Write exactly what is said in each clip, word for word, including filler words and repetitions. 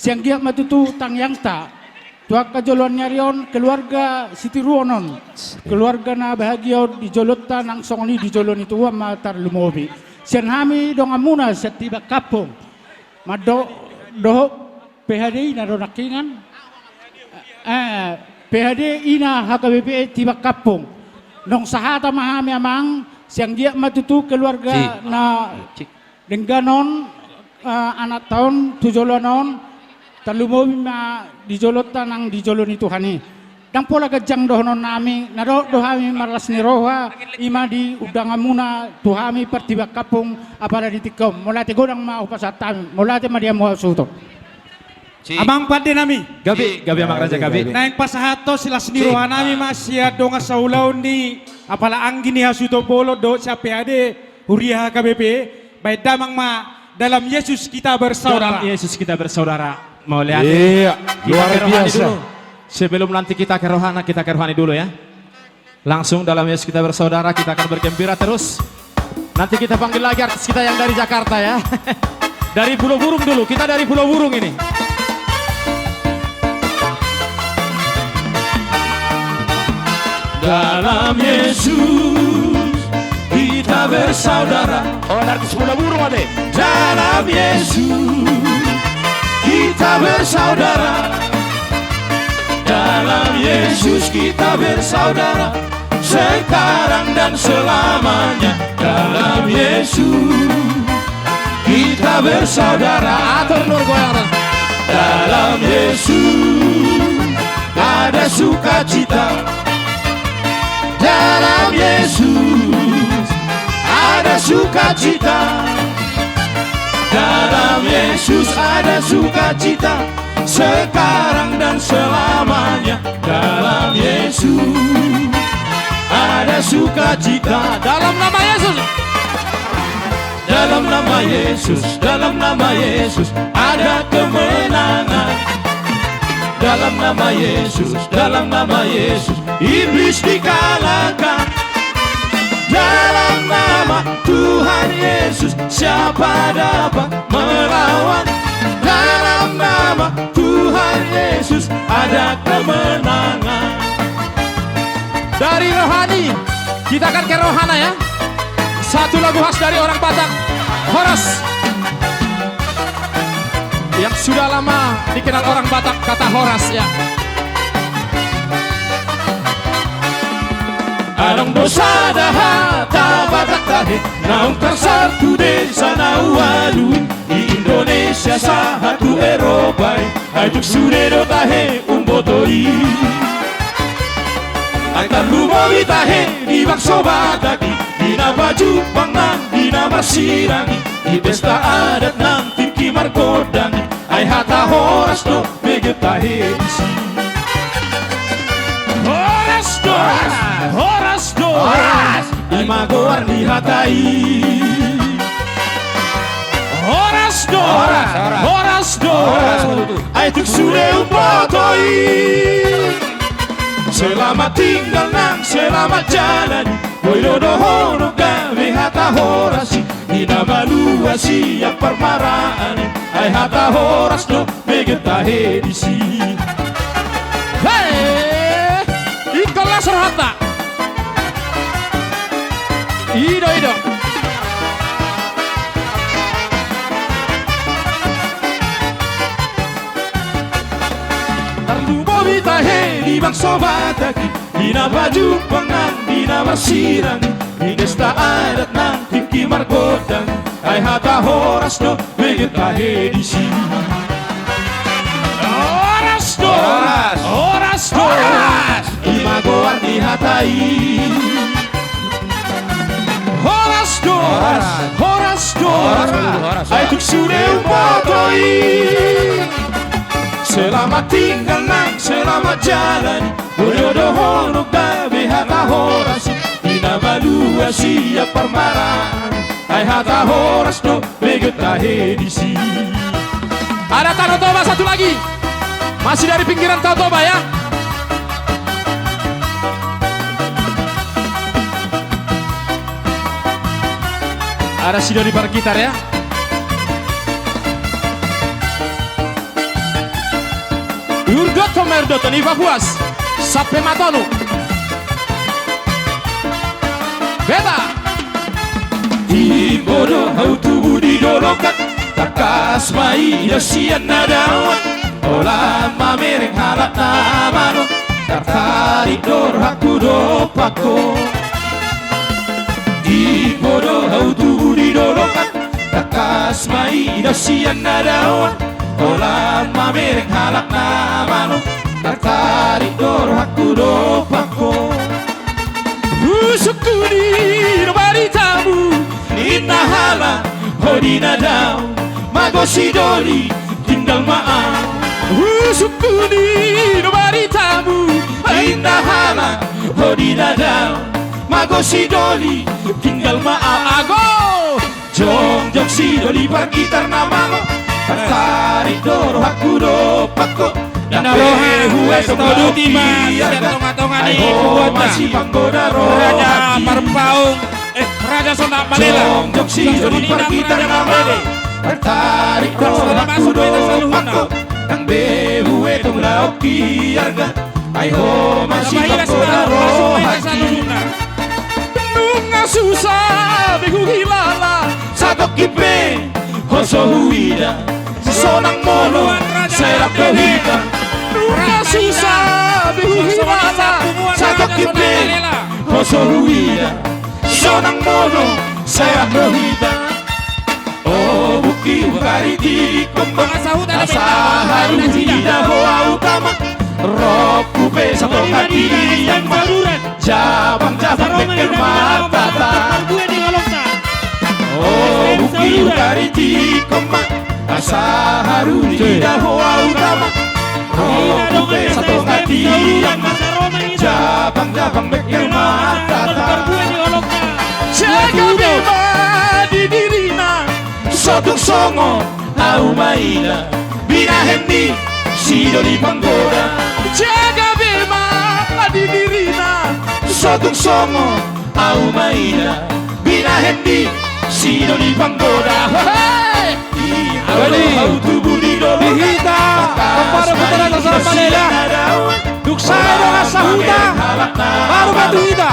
Sian giat ma tutu tangiangta tu angka joloan ni ari on, keluarga sitiruon on, keluarga na bahagia on di jolonta nang songon i di jolo ni Tuhan ma tarlumobi sian hami donganmuna sian Tibak Kampung. Mandok dohot P H D ina do nangkiningan. Eh, P H D ina H K B P Tibak Kampung. Naung sahata ma hami amang, sian giat ma tutu keluarga na denggan on, eh, anakta on tu joloan on, tarlumobi ma di jolonta nang di jolo ni Tuhan i. Ndang pola ganjang dohononnami, na dohot do hami marlas ni roha, i ma di undanganmuna tu hami partibak kampung, apala di tingki on. Mauliate godang ma hupasahat hami, mauliate ma di hamu hasuhuton. Amang pandenami. Gabe, gabe amang raja, gabe. Naeng pasahathon silas ni rohanami ma sian dongan saulaon ni apala anggi ni hasuhuton bolon dohot sian P H D huria H K B P, baen damang ma Dalam Yesus Kita Bersaudara. Dalam Yesus Kita Bersaudara. Mauliate. Iya, luar biasa. Sebelum nanti kita ke rohana, kita ke rohani dulu ya. Langsung dalam Yesus Kita Bersaudara, kita akan bergembira terus. Nanti kita panggil lagi artis kita yang dari Jakarta ya. Dari Pulau Burung dulu, kita dari Pulau Burung ini. Dalam Yesus kita bersaudara. Oh, artis Pulau Burung ada. Dalam Yesus kita bersaudara. Dalam Yesus kita bersaudara. Sekarang dan selamanya. Dalam Yesus kita bersaudara. Atur nur goyang. Dalam Yesus ada sukacita. Dalam Yesus ada sukacita. Dalam Yesus ada sukacita. Sekarang dan selamanya. Dalam Yesus ada sukacita. Dalam nama Yesus. Dalam nama Yesus, dalam nama Yesus ada kemenangan. Dalam nama Yesus, dalam nama Yesus iblis dikalahkan. Dalam nama Tuhan Yesus siapa dapat melawan? Dalam nama Tuhan Yesus ada kemenangan. Dari rohani, kita akan ke rohana ya. Satu lagu khas dari orang Batak. Horas. Yang sudah lama dikenal orang Batak, kata horas ya. Adong do sada hata Batak tahe, naung tarsar tu desa na ualu i, di Indonesia sahat tu Eropa i, ai tung sude do tahe umboto i. Ai tarlumobi tahe di bangso Batak i, di na pajumpang nang di na marsirang i, di pesta adat nang tingki margondang i, ai hata horas do bege tahe disi. Horas do, horas do, horas. I ma goar ni hata i. Horas do, horas, horas do. Ai tung sude umboto i. Selamat tinggal nang selamat jalan i. Boi do dohonon gabe hata horas i. Di na malua sian parmaraan i, ai hata horas do bege tahe disi. Hei! Ingkon las rohanta. I do, i do. Tarlumobi tahe di bangso Batak i, di na pajumpang nang di na marsirang i, di pesta adat nang tingki margondang, ai hata horas do bege tahe disi. Horas do, horas, horas do, horas. I ma goar ni hata i. Horas do, horas, horas do, horas. Ai tung sude umboto i. Selamat tinggal nang selamat jalan i. Boi do dohonon gabe hata horas i. Di na malua sian parmaraan i, ai hata horas do bege tahe disi. Ada Tano Toba satu lagi. Masih dari pinggiran Tano Toba ya. Ada si Dodi Pargitar ya. Urdothon ma urdothon, iba puas. Sampe matonu. Beta. Timbo do hau tubu di dolok an, tangkas ma i do sian na dao an. Holan mamereng halak na malo, tartarik do rohangku dompak ho. Timbo do hau tubu di dolok an, tangkas ma i do sian na dao an. Holan mamereng halak na malo, tartarik do rohangku dompak ho. Husungkun i do baritamu, ninna halak ho di na dao, mago sidoli tinggal ma au. Husungkun i do baritamu, ninna halak ho di na dao, mago sidoli tinggal ma au. Ago! Jongjong sidoli pargitar na malo, tartarik do rohangku dompak ho. Ndang be huetong laho piarga, ai ho ma sipanggoda rohangki. Raja Parpaung, eh, Raja Sonang Malela. Jongjong sidoli pargitar na malo, tartarik do rohangku dompak ho. Ndang be huetong laho piarga, ai ho ma sipanggoda rohangki. Nunga susa be huhilala, satongkin pe ho so huida. Sonang molo sai rap do hita. Nunga susa be huhilala, satongkin pe ho so huida. Sonang molo sai rap do hita. O bungki, hukaritik ho ma, asa haru huida ho ahu tama. Rohangku pe satonga tiang ma, jabang-jabang bengkel matata. O bungki, hukaritik ho ma, asa haru huida ho ahu tama. Rohangku pe satonga tiang ma, jabang-jabang bengkel matata. Jaga be ma di dirina, so tung songon ahu ma ina, binahen ni sidoli panggoda. Jaga be ma di dirina, so tung songon ahu ma ina, binahen ni sidoli panggoda. Hehe! Jadi, di hita, kepada putra Raja Malela, dung sae dongan sahuta, baru ma tu hita.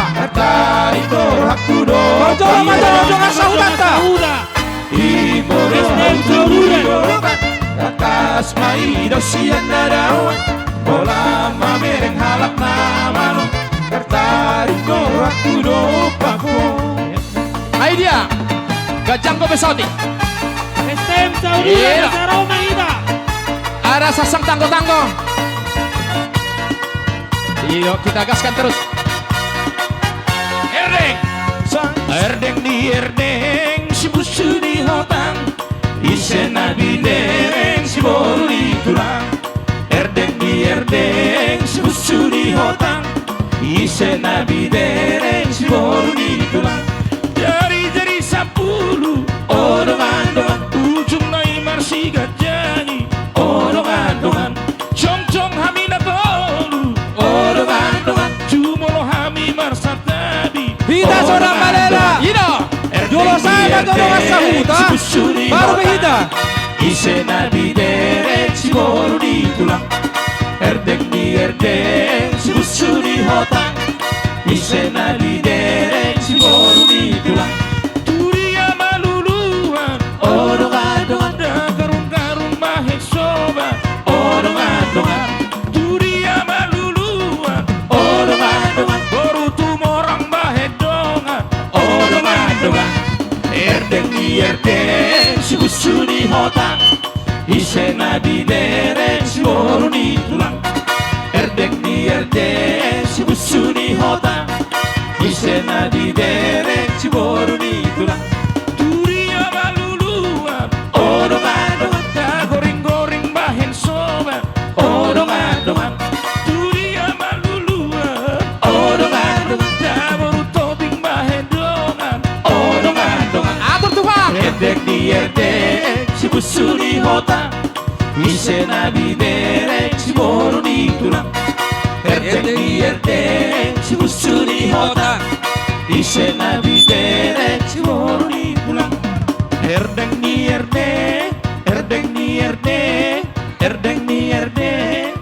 Parjolo ma jolo dongan sahutanta. Tangkas ma i do sian na dao an, holan mamereng halak na malo, tartarik do rohangku dompak ho. Ai dia, ganjang do be saotik. S T M Saudara, asa ro ma hita. Ara sasang tanggo-tanggo. Iyo, kita gaskan terus. Erdeng. Erdeng di erdeng, si busu di hotang, ise na binereng, si boru di tulang. Erdeng di erdeng, si busu di hotang, ise na binereng, si boru di tulang. Jari-jari sampulu, o dongan-dongan, ujungna i marsiganjang i, o dongan-dongan. Jongjong hami na tolu, o dongan-dongan, jumolo hami marsantabi. Hita sonang malela. Ida. Jolo sae ma jolo dongan sahuta, baru ma hita. Ise na binereng, si boru di tulang. Erdeng di erdeng, si busu di hotang, ise na binereng, si boru di tulang. Tu dia maluluan, o dongan-dongan, da garung-garung bahen soba, o dongan-dongan. Tu dia maluluan, o dongan-dongan, boru tumorang bahen dongan, o dongan-dongan. Erdeng di erdeng, si busu di hotang, ise na binereng, si boru di tulang. Erdeng di erdeng, si busu di hotang, ise na binereng, si boru di tulang. Tu dia maluluan, o dongan-dongan, da goring-goring bahen soba, o dongan-dongan. Tu dia maluluan, o dongan-dongan, da boru tobing bahen dongan, o dongan-dongan. Atur tupa. Erdeng di erdeng, si busu di hotang, ise na binereng, si boru di tulang. Erdeng di erdeng, si busu di hotang, ise na binereng, si boru di tulang. Erdeng di erdeng, erdeng di erdeng, erdeng di erdeng.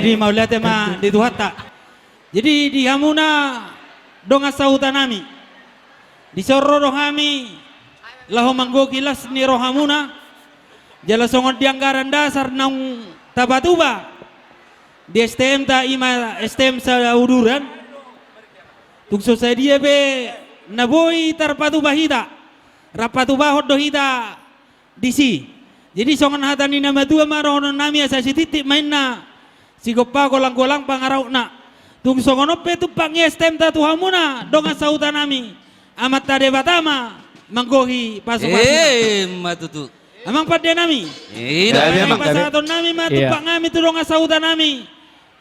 Jadi mauliate ma di Tuhanta. Jadi di hamuna dongan sahutanami, dison ro do hami laho manggohi las ni rohamuna. Jala songon di anggaran dasar naung tapatupa di S T M-ta, i ma S T M Sauduran, tung so sadia pe na boi tarpatupa hita, rap patupahon do hita disi. Jadi songon hata ni na matua ma dohononnami, asa sititi ma inna sigompa, golanggolang pangarahutna. Tung songon on pe tumpak ni S T M-ta tu hamuna dongan sahutanami, Amanta Debata ma manggohi pasupasuna. Eh, ma tutu. Amang pandenami. Eh, ida. Gabe, amang, gabe. Pasahatonnami ma tumpak nami tu dongan sahutanami.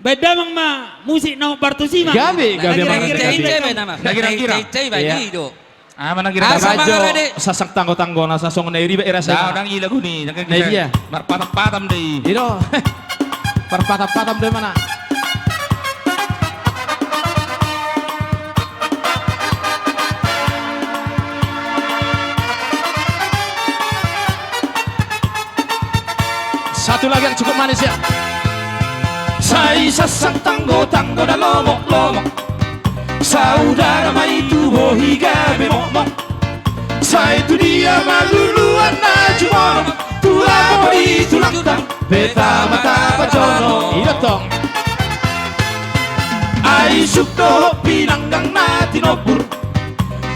Baen damang ma musik na hombar tusi ma. Gabe, gabe, amang. Gabe, gabe. Na girang-girang. Asa mangarade. Sasang tanggo-tanggo na sasongon na i, ribet i rasana. Dang i lagu ni, na i dia. Marpatam-patam do i. I do. Marpatam-patam do i mana. Satu lagi yang cukup manis ya. Sai sasang tanggo-tanggo na lomok-lomok. Saudara ma i tu bohi gabe mokmok. Sai tu dia ma luluan na jumono. Tulang ma i tu langtang, petama tapajono. I do tong. Ai suk dohot pinanggang na tinobur,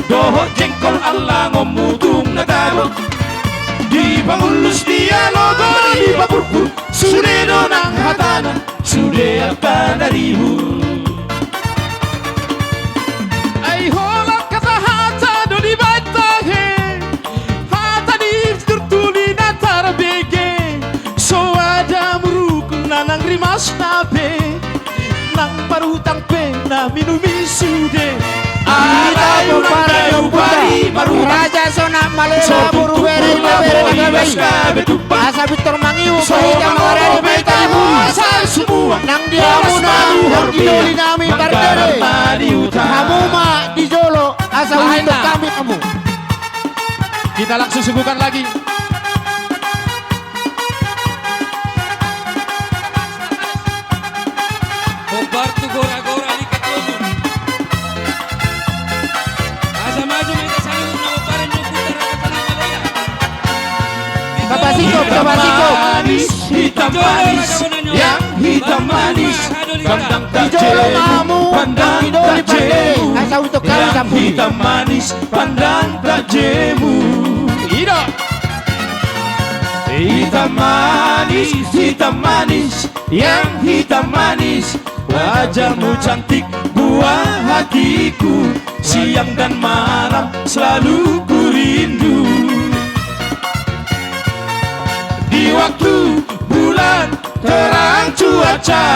dohot jengkol allangon mutung na tabur. Dipangullus, dialogo, dipapurpur, sude do nang hatana, sude angka na ribur. Ai holan hata-hata do dibaen tahe, hata ni turtuli na tarbege, so ada murukun na nang rimasna pe, nang marutang pe na minum i sude. Alai unang dao bari marutang. Raja Sonak Malela, boru bere na bere na gabe i. Asa pintor mangihu, pahita mangarade, pahita mangarade. Nang di hamuna, nang di doli nami pardede. Hamu ma di jolo, asa huingot hami hamu. Kita langsung suguhkan lagi. Hombar tu gora-gora ni ketua umum. Asa maju ma hita saluhutna, hombar ni Ompunta Raja Sonak Malela. Tapa singkop, tapa singkop. Hitam manis, hitam manis, yang hitam manis. Pandang tak jemu, pandang tak jemu. Yang hitam manis, pandang tak jemu. I do. Hitam manis, hitam manis, yang hitam manis, wajahmu cantik buah hatiku, siang dan malam selalu ku rindu. Di waktu bulan terang cuaca,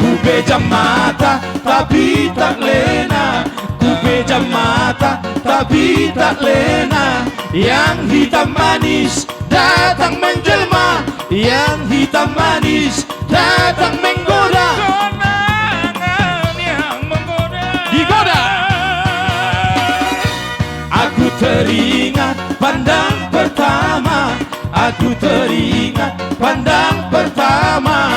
ku pejam mata tapi tak lena, ku pejam mata tapi tak lena. Yang hitam manis datang menjelma, yang hitam manis datang menggoda. Kenangan yang menggoda. Digoda. Aku teringat pandang pertama, aku teringat pandang pertama.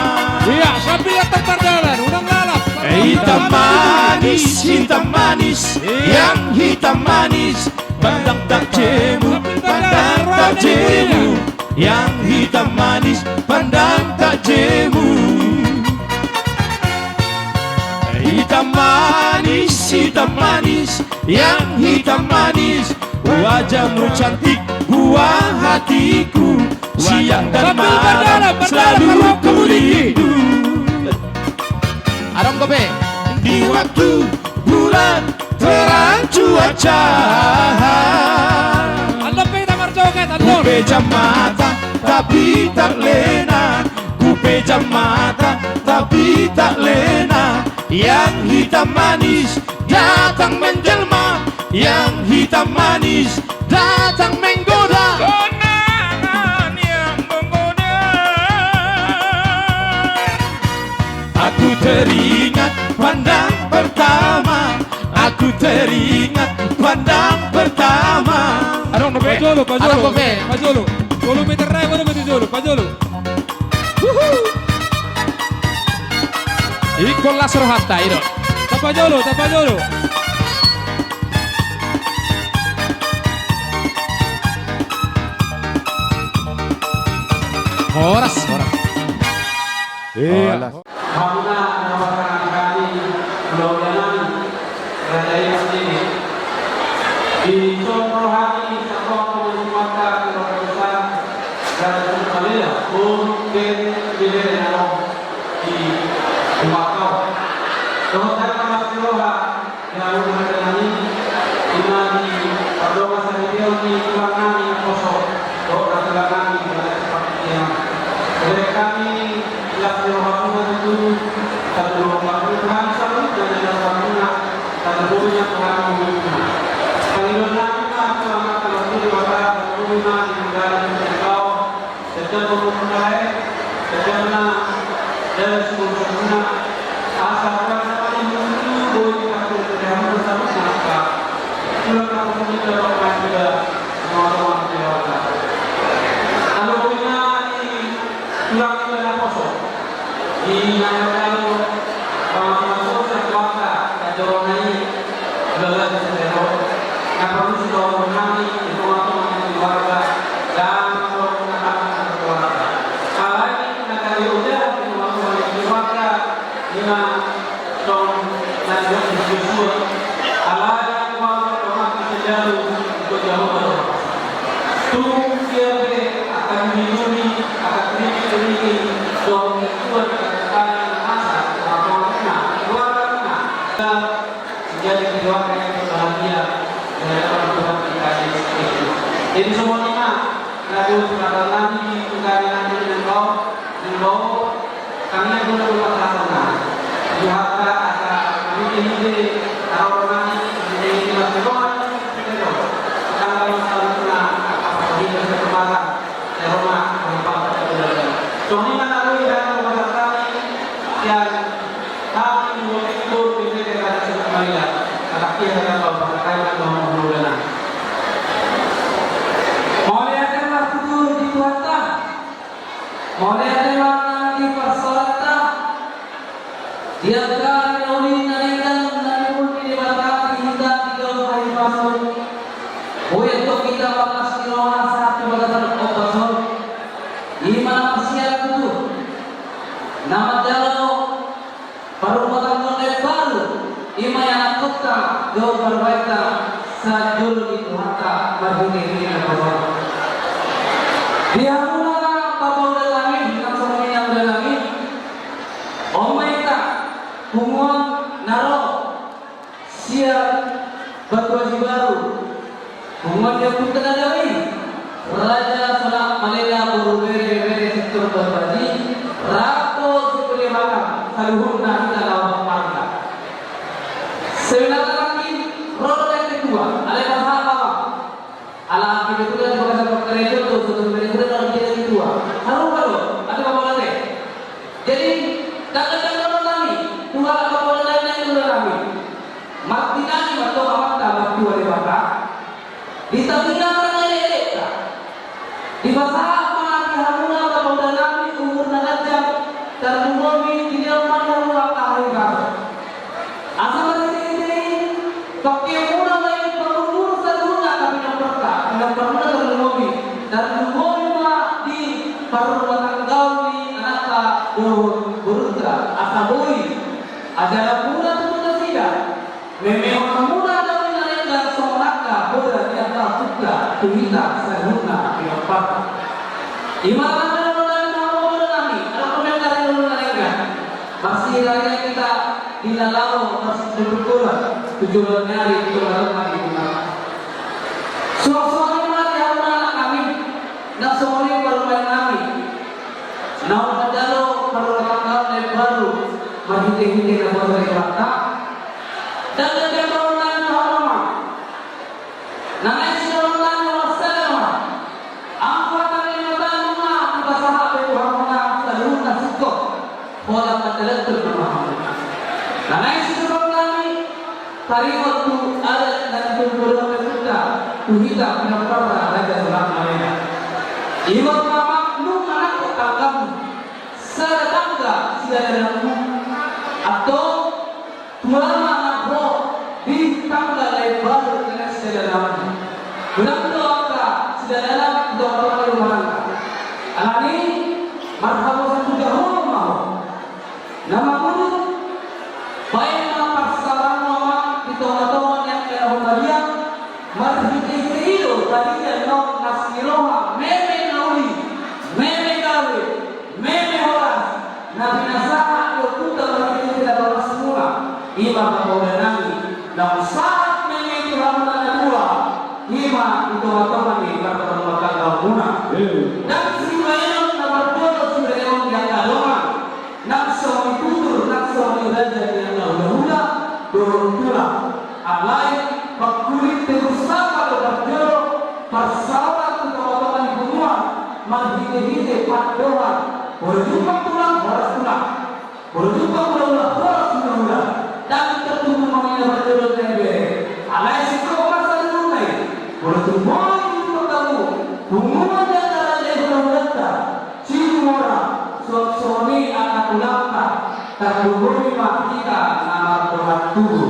Iya, sambil tetap berjalan, ulang lalap. Hitam manis, hitam manis, iya, yang hitam manis, pandang tak jemu, pandang tak jemu. Yang hitam manis, pandang tak jemu. Hitam manis, hitam manis, yang hitam manis, wajahmu cantik buah hatiku, siang dan malam selalu ku rindu. Adong dope. Di waktu bulan terang cuaca, andor pe hita marjoget, andor. Ku pejam mata tapi tak lena, ku pejam mata tapi tak lena. Yang hitam manis datang menjelma, yang hitam manis datang menggoda. Kenangan yang menggoda. Aku teringat pandang pertama, aku teringat pandang pertama. Adong dope. Pajolo, pajolo. Adong dope. Pajolo. Tolu meter rai, baru maju jolo, pajolo. Las rohanta, i do. Tapajolo, tapajolo. Horas, horas. Iya. Horas. Hamuna na pasahat hami, ulaon nami, raja i pasti. Di son roha ni satoa ni Sumatera, di Sumatera, dan Sumatera, Sumatera, di Sumatera. Dohot hami na marsiroha, di hamu raja nami, ima di pardongan saripeon ni tulang nami naposo, dohot na tulang nami, dohot na seperti dia. Oleh kami, las ni rohamuna tutu, satu dua empat puluh, Tuhan, satu, dan ada satu, satu, satu, satu, satu. Pangidoan nami, Tuhan, selamat, kalau tidak, Bapak, satu, lima, lima, lima, lima, Sedang memulai, sedang na, dan sebelumnya, asa kurang dapat yang dulu, boleh dipakai dengan bersama siapa. Kurang dapat yang tidak dapat juga, sama-sama keluarga. Kalau punya di kurang itu ada kosong. Di mana kalau, kalau masuk sekuasa, kacau naik, Bagas di Sentero, na parlu sitaonon nami di tonga-tonga ni keluarga, dan tonga-tonga ni keluarga. Alai na gabe ojahan di tonga-tonga ni keluarga, ima songon na nidok ni si Josua. Alai keluarga tonga ni keluarga, ikut jauh. Tung sian pe angka duri-duri, angka kerikil-kerikil, songon ketua di angka masa, tonga-tonga, keluarga. Menjadi keluarga yang berbahagia di hadapan Tuhan kita Yesus Kristus. Jadi, semua lima, lagu perkataan lagi, kita nanti mengimbau, mengimbau, kami yang belum berpasangan. Di harta, asa, kami ini, kalau nanti, ini, ini, masih doang, kita doang. Kita nggak masalah, kita, apa, kita, kita, kita, Mauliate ma tutu di Tuhanta. Mauliate ma nang di parsaoranta. Di angka na uli na denggan na niulos ni Debata di hita di ganup hahipason. Boi antong hita marlas ni roha sahat tu bagasan ombas on. Ima na parsiajar tutu. Na manjalo parrumatanggaon na imbaru, ima ianakhonta dohot parumaenta sian jolo ni Tuhanta marhite-hite na pasahat. Di hamuna na papaula nami, na songon i na ula nami. On ma hita, punguan na ro sian Batu Aji Baru, punguan ni ompunta na dao i, Raja Sonak Malena boru bere, bere sektor Batu Aji, rap dohot si Pule Batam, saluhutna hita na opat marga. Sebenarna nangkin ro do na ketua, alai masa apa? Ala kebetulan di bagasan pangkarejoan do, sudah kebetulan orang dia ketua. Haru haru, ada apa lagi? Jadi, dangka-dangka nami, tua apa nami, tua nami. Martinani ma tu amanta martua Debata. Di tangiang na elek-elekta. Dipasahat ma di hamuna papaula nami umur na ganjang, tarlumobi di hamuna angka hahipason. Asa marhite-hite i, pangkeonmuna ma i parumur saluhutna angka pinomparta, pinomparmuna tarlumobi, tarlumobi ma di parrumatanggaon ni anakta dohot borunta, asa boi ajaranmuna tutu nasida, memehonmuna dalan na denggan songon angka boda ni angka ompunta tu hita saluhutna pinomparta. Ima na nidok nami, na nidok nami, ala komentar nidok na denggan. Marsiraya hita di na laho marsitungkol-tungkolan tu joloan ni ari di tonga-tonga ni jolma. Suang-suang i ma di hamuna anak nami, na songon i parumaen nami, naung manjalo parrumatanggaon na imbaru marhite-hite na boasa di Tuhanta. Dangka-dangka nami tu hamuna ma. Na naeng sidohonon nami, horas sada ma. Anggo hata ni Debata ma dipasahat be tu hamuna saluhutna singkop. Holan mandalanhon ma hamuna. Na naeng sidohonon nami, taringot tu adat na nitongtong ni ompunta tu hita pinomparna Raja Sonak Malena. Ima ma, maklum anakku, tanggamu. Sada tangga sidadannami. Antong Godang do angka sidalan di tongatonga ni rumah tangga. Alani marhaposan tu jaholo ma ho. Na mangurung, baen ma parsaoran ma di tongatonga ni angka na humaliang, marhitehite i do tarida annon na siroha meme na uli, meme gabe, meme horas, na pinasahat do tu hita marhitehite na horas muna, i ma parpaulian nami, naung sahat meme i tu hamuna na dua, i ma di tongatonga ni parrumah tangga muna. Ndang sibaenon na parjolo sibaenon di angka dongan, nang songon i tutur, nang songon i raja ni angka hulahula dohot tulang. Alai pangkulit tegur sapa do parjolo parsaoran tu tongatonga ni punguan marhitehite pandohan. Molo jumpang tulang, horas tulang. Molo jumpang hulahula, horas hulahula. Ndang tartubu ma i na parjolo na ibebere. Alai singkop ma saluhutna i. Molo tung boi dijumpang hamu punguan ni angka raja i hulahulanta, Sinumorang, songon i angka tulangta, tarlumobi ma hita na mardongan tubu.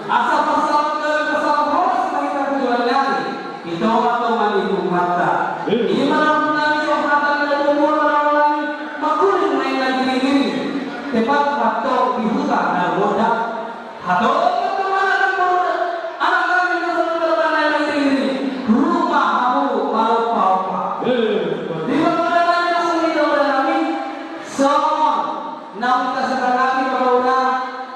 Asa parsaoran gabe, parsaoran horas ma hita tu joloan ni ari, di tongatonga ni punguanta. I ma dohonon nami, songon hata ni na tubu, mangkuling ma i na giringiring, tepat ma antong di huta na gondang. Hatop ma antong anak nami, anak nami na songon i, anak nami na iri-iri. Turut ma hamu malompaompa. Di ma, anak nami na songon i, anak nami, songon naung tasepakati, molo na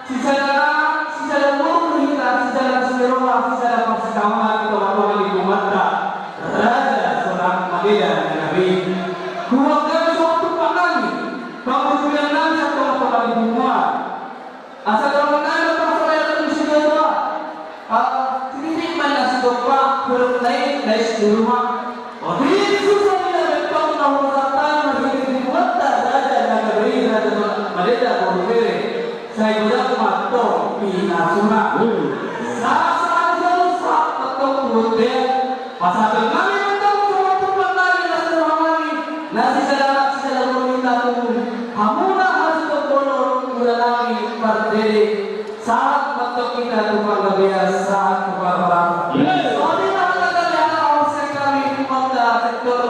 sisada, sisada boru do hita, sisada siroha, sisada parsitaonon di tongatonga ni punguanta, Raja Sonak Madeda na gabe. Huanggo songon tumpang nami, pangurupion nami sian tongatonga ni punguan. Asa dohonon nami ma parsaoran tu si dua-dua. Ah, titip ma na sitompa, huruf na i, na i si dua-dua. Otik so sadia antong na hupasahat hami marhite di punguanta, Raja na gabe i, Raja Sonak Madeda boru bere. Sai godang ma antong pinasuna. Sahat-sahat ma antong tu bontean. Pasahaton nami ma antong songon tumpang nami na siroha nami, na sisada anak sisada boru i tu hamuna hasuhuton bolon, mula nami pardede. Sahat ma antong hita tu panggabean, sahat tu panggabean. Songon i ma hata gabe, hata horas sian hami, punguanta sektor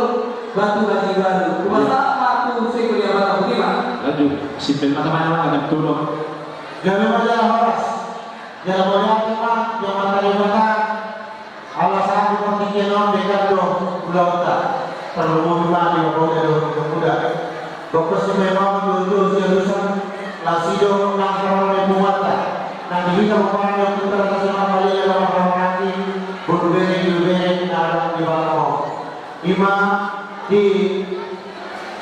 Batu Aji Baru. Hupasahat ma tu sektor Aji Baru, boti ma. Lanjut. Simpel ma, tama ma, akan tulung. Gabe ma jala horas. Jala mauliate ma di Amanta Debata. Ala sahat tu partingkian on, denggan do ulaonta. Tarlumobi ma di bapa uda dohot inang uda. Bokkon si meme on, jolo-jolo sialusan, na sidok nang haroro ni punguanta. Nang di hita pomparan ni ompunta Raja Sonak Madeda, na marhahamaranggi, boru bere, ibebere, na adong di Batam on. I ma di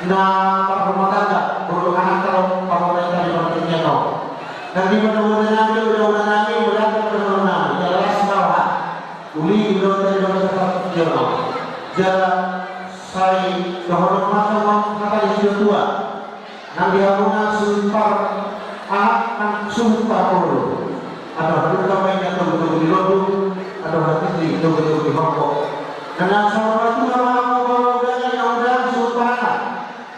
na marrumah tangga, boru, anak, tano, pamodaanta di partingkian on. Nang di ma, pamodaanta, uda-uda nami, berarti pamodaanta nami. Jala las ma roha. Uli ulaonta di bagasan partingkian on. Jala sai dohonon ma songon hata ni situatua. Nang di hamuna suhut par anak, nang suhut par boru. Andorang dungka ma i na togu-togu di lombu, andorang titi togu-togu di horbo. Na, na saur matua ma hamu, molo dang i na undang suhut par anak.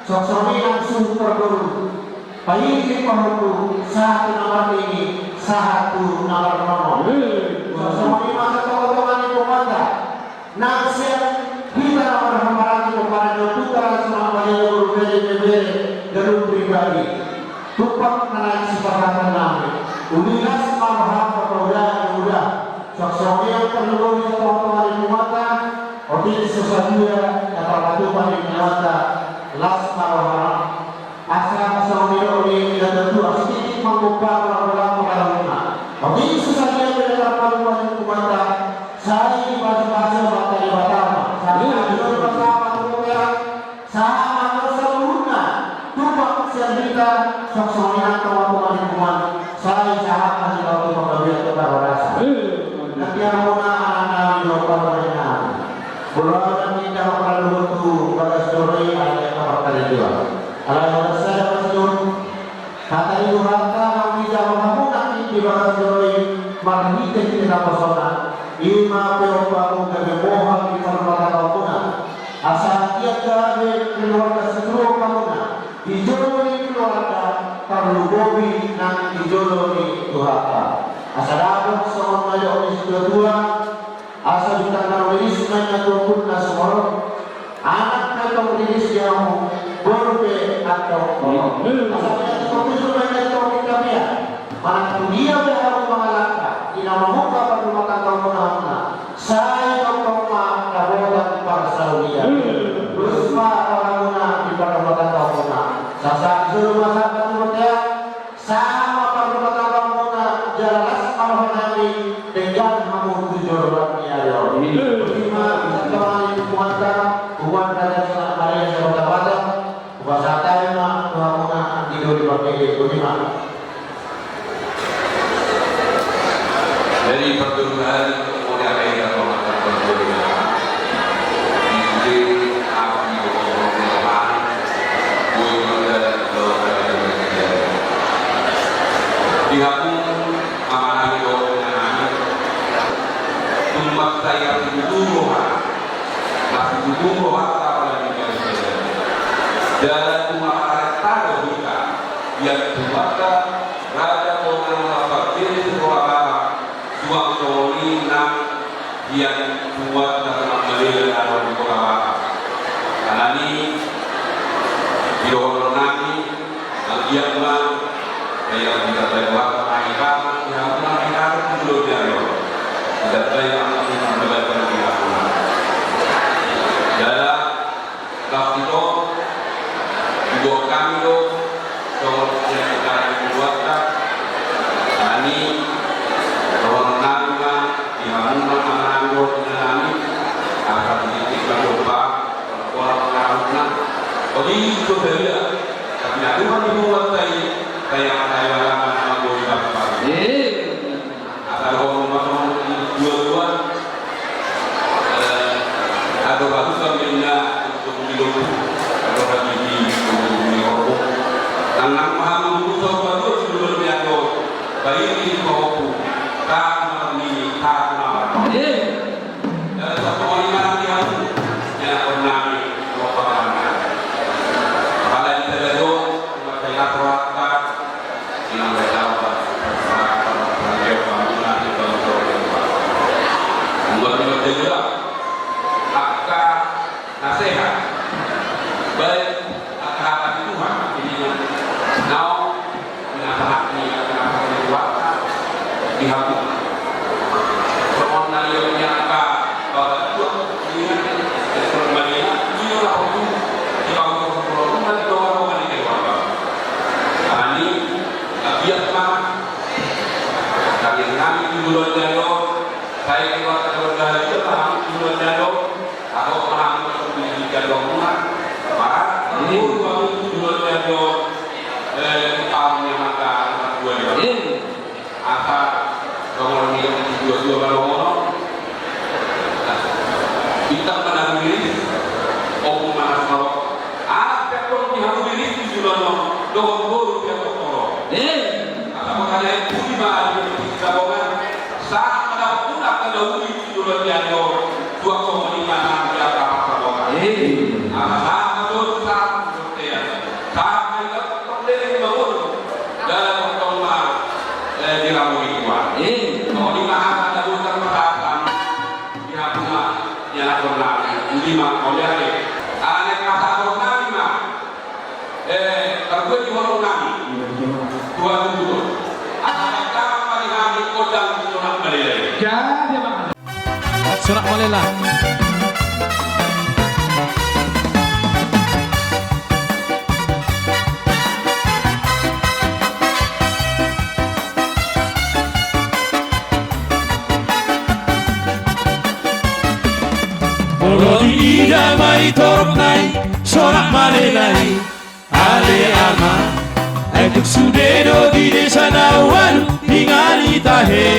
Songon i nang suhut par boru. Paiti pahompu, sahat tu na marnini, sahat tu na marnono. Songon i ma sian tongatonga ni punguanta. Nang sian hita na marhahamaranggi, pomparan ni ompunta Raja Sonak Madeda, boru bere, ibebere, ganup pribadi. Tumpak na naeng sipasahaton nami. Uli las ma roha, pamodaon uda. Songon i nang tarlumobi tu tongatonga ni punguanta, otik so sadia na parpatupa ni punguanta, las ma roha. Asa songon nidok ni natuatua, sititi manggompa, bolang-bolang pangarahutna. Otik so sadia pe na tarpatupa ni punguanta, sai dipasupasu Amanta Debata ma. Sahat ma antong sahat ma antong, sahat ma antong saluhutna. Tumpak sian hita, songon i nang tongatonga ni punguan, sai sahat ma hita tu panggabean, tu parhorasan. Nang di hamuna anak nami dohot parumaen nami. Molo au nang di hita marparange tu bagas joro i, alai na markarejo. Alai holan sada ma sidung. Hata ni Tuhanta, nang di hita Rukun na sumorop, anak pe tong riris di hamu, boru pe antong holong. Asa pe antong tutu ma i antong di hita pe. Manang tu dia pe hamu mangalangka, di na mamungka parrumatanggaonmuna, sai tongtong ma dapotan parsaulian. Dos ma rohamuna di parrumatanggaonmuna. Sahat-sahat ni solu ma sahat tu bontean. Sahat ma parrumatanggaonmuna jala las ma rohanami, denggan hamu tu joloan ni ari on. Botima, botima, botima, botima, botima, botima, botima, botima, botima, botima, botima, botima, botima, botima, botima, botima, botima, botima, botima. Jadi, perjumpaan kemudian ada yang mau makan perjumpaan. Di sini, aku di bawah rumah, gue juga di bawah rumah. Di aku, amanah di bawah rumah. Tumpak saya di bawah rumah. Masih di bawah rumah, apa lagi? Dan cuma ada tahu kita, yang cuma Raja Bonang na parjolo di Kota Batam, suang songon i nang sian tuan na marga Malela na adong di Kota Batam. Alani i dohonon nami, anggiat ma, asa bisa baen roha, asa bisa baen roha, asa bisa baen roha. Jala, Laos ito, diboan hami do, songon sian hita di keluarga, nani, dohonon nami ma, di hamu ma, manang do, di nami, asa di titik ma jompa, pola-pola pangarahutna. Odi, so sadia, tapi na Tuhan di buat tai, tai, tai, tai, tai, tai, tai, tai, tai, tai, tai, Asa dohonon ma songon i dua-dua. Eh, asa bagus sambil na untuk di lombu. Asa bagi di lombu di lombu. Nang nang paham dulu songon dua-dua sebelum diatur. Baik di lombu. Tak mau ini, tak mau. Iya. Jala songon i ma nang di hamu, ianakhon nami, roha nami. Apalagi di Tagado, umat Tagado, rohanta, inang Tagado, rohanta, rohanta, rohanta, rohanta, rohanta. Buat di Tagado, angka nasehat. Baik. Angka hata ni Tuhan, ini naung pinasahat ni, pinasahat ni Tuhan di hamu. Songon na nidok ni angka bapak tua, di Malela, di Malela, di Malela, di Malela, di Malela, di Malela. Karena ini, biar mana, kami, kami di bulan Januari, saya keluar dari bulan Januari, di bulan Januari, Adong ma hamu di jadwalmuna, maka, hmm, dua puluh tujuh Januari, eh, tahun yang akan dua ribu. Hmm. Asa, nomor dua puluh dua baru ngono. Bintang mana diri, om mana selalu. Anak siapa di hamu diri, di jadwal, nomor dua puluh dua. Hmm. Asa, makanya, budi ma, di jadwalna. Sahat ma dapot unang na uli tu joloan ni ari on, suang songon i ma nang di angka parsabotan. Eh. Asa sahat ma jolo, sahat ma jolo, sahat ma i dapot tong leleng ma ngolu. Jala tongtong ma, eh, diramoti Tuhan. Eh. Songon i ma hata na boi tarpasahat di hamu ma, ianakhon nami, uli ma, uli ate. Alai pasahaton nami ma. Eh, tarbuat di holong nami. Tuhan tuntut. Asa tangkas ma di hami gondang Sonak Malela i. Jadi, Abang. Sonak Malela. Molo diida ma i torop nai, Sonak Malela i. Ale ama, ai tung sude do di desa na ualu, di ngani tahe.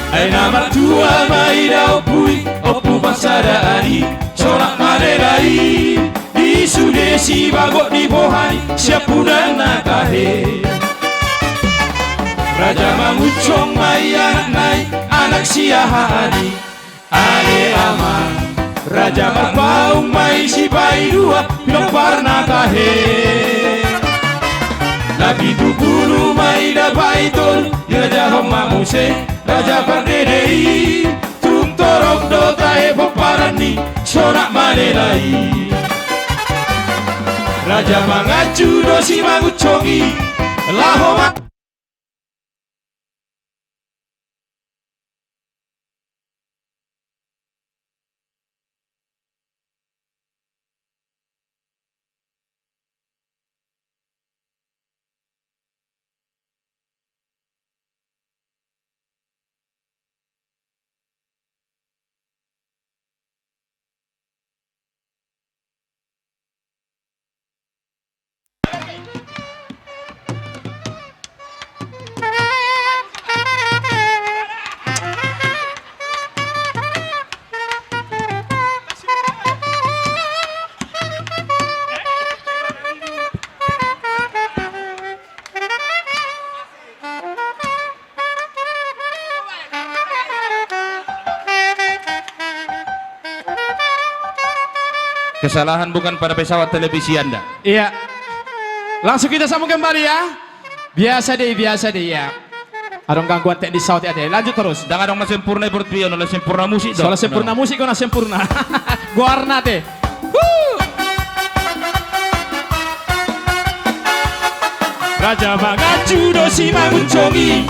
Ai na martua ma i da ompu i, ompu pasadaan i, Sonak Malela i. Di sude sibagot ni boha ni siampudan na tahe. Raja Mangunsong ma i anakna i, anak siahaan i. Ale ama, Raja Marpaung ma i sipaidua, pinompar na tahe. Na pitu pulu ma i da paitolu, dirajahon ma muse Raja Pardede i. Tung torop do Raja Manganju do simangunsong i, laho ma- Kesalahan bukan pada pesawat, televisi Anda. Iya. Langsung kita sambung kembali, ya. Biasa deh, biasa deh, ya. Adong gangguan teknis saut ya deh. Lanjut terus. Ndang adong na sempurna i, Portibi, on na sempurna musik do. Soalnya sempurna musik, kau na sempurna. Goarna te. Raja Manganju do simangunsong i,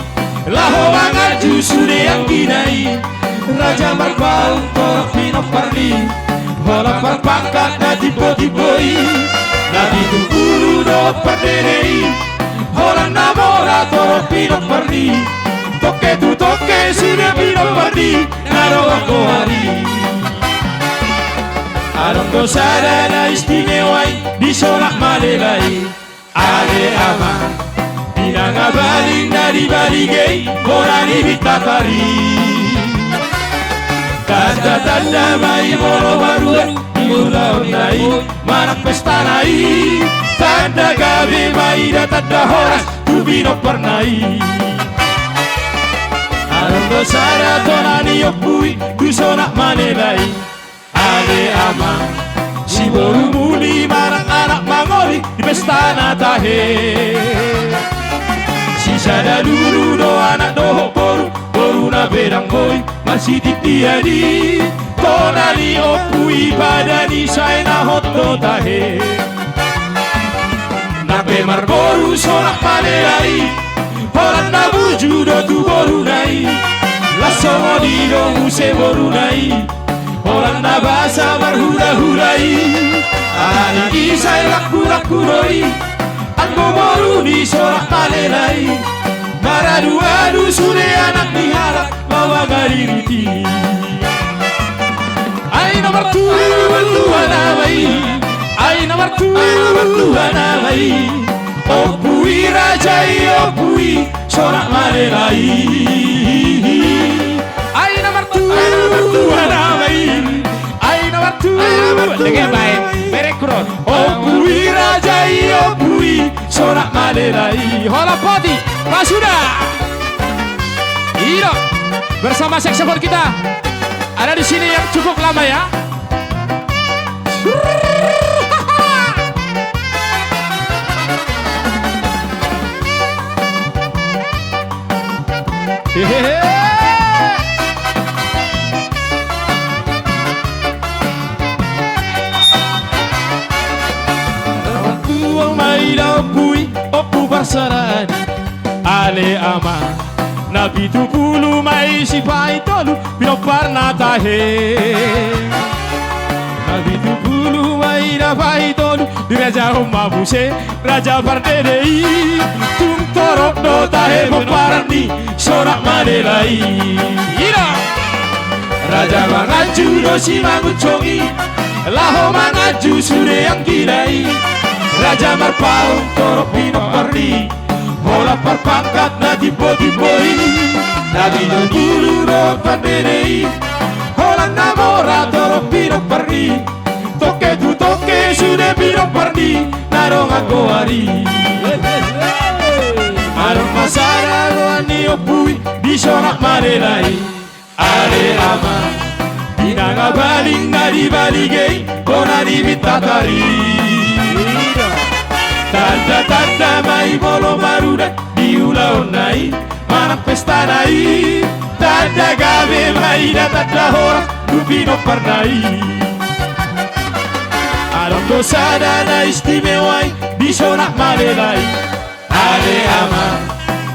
laho manganju sude anggina i. Raja Marpaung torop pinompar ni, holan parpangkat na timbo-timbo i. Na pitu pulu do pardede i, holan na mora torop pinompar ni. Tongke tu tongke sude pinompar ni, na dong anggo ari. Adong do sada na istimewa i, di Sonak Malela i. Ale ama, pinangabaling na di Balige i, bona ni Bintatari. Tanda-tanda ma i molo marula di ulaonna i, manang pestana i. Tanda gabe ma i da tanda horas tu pinomparna i. Adong do sada tona ni ompu i, tu Sonak Malela i. Ale ama, si boru muli manang anak mangoli di pestana tahe. Sisada lulu do anak dohot boru, boruna pe ndang boi marsitindihan i. Tona ni ompu i pada ni sae na hot do tahe. Nang pe marboru Sonak Malela i, holan na burju do tu boruna i. Las songon i do muse boruna i, holan na basa marhula-hula i. Alani i sai langku-langku do i, anggo boru ni Sonak Malela i. Maradu-adu sude anak ni halak, mauang aririt i. Ai na martua, ai na martua nama i. Ai na martua, ai na martua nama i. Ompu i, raja i, ompu i, Sonak Malela i. Ai na martua, ai na martua nama i. Ai na martua, ai na martua. Dege bae, merek kuron. Ompu i, raja i, ompu i, Sonak Malela i. Hola poti, pasuda. Ino, bersama saxophone kita ada di sini yang cukup lama ya. Hehehe. Tuang ma i da ompu i, ompu parsaraan i. Ale ama, na pitu pulu ma i Sipaitolu pinomparna tahe. Na pitu pulu ma i da Paitolu, dirajahon ma muse raja pardede i. Tung torop do tahe pomparan ni Sonak Malela i. Ida! Raja Manganju do simangunsong i, laho manganju sude anggina i. Raja Marpaung torop pinompar ni, holan parpangkat na timbo-timbo i. Na pitu pulu do pardede i, holan na mora torop pinompar ni. Tongke tu tongke sude pinompar ni, na dong anggo ari. Adong ma sada roha ni ompu i, di Sonak Malela i. Ale ama, pinangabaling na di Balige i, bona ni Bintatari. Tanda-tanda ma i molo marula di ulaonna i, manang pestana i. Tanda gabe ma i da tanda horas tu pinomparna i. Adong do sada na istimewa i di Sonak Malela i. Ale ama,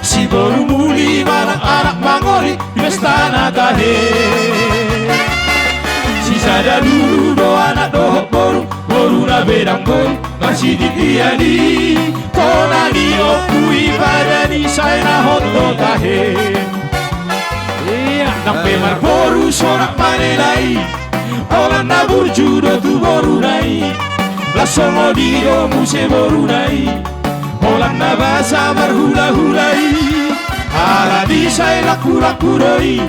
si boru muli manang anak mangoli di pesta na tahe. Sisada lulu do anak dohot boru, boruna be dang boi, masitian i. Tona ni ompu i, badan i sai na hot do tahe. Ia, nang pe marboru Sonak Malela i, holan na burju do tu boruna i. Las songon i do muse boruna i, holan na basa marhulahula i. Alani sai langkulangku do i,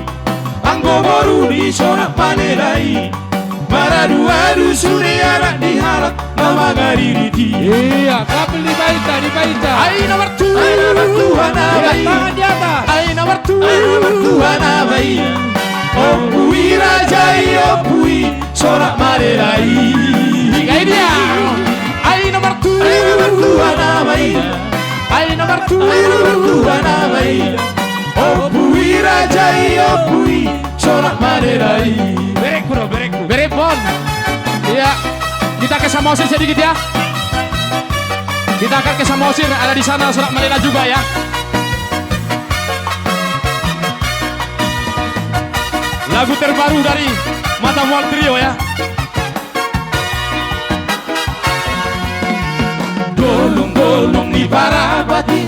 anggo boru ni Sonak Malela i. Maraduadu sude anak ni halak na mangaririti. Ia, tampil di baita, di baita. Ai nomor tua. Ai nomor tua na baia. Tangan di atas. Ai nomor tua. Ai nomor tua na baia. Ompu i raja i, ompu i Sonak Malela i. Tiga ini ya. Ai nomor tua. Ai nomor tua na baia. Ai nomor tua. Ai nomor tua na baia. Ompu i raja i, ompu i Sonak Malela i. Berengku do, berengku. Bereng pon. Iya. Kita ke Samosir sedikit ya. Kita akan ke Samosir, ada di sana Sonak Malela juga ya. Lagu terbaru dari Mata Mual Trio ya. Dolung-dolung ni Parapati,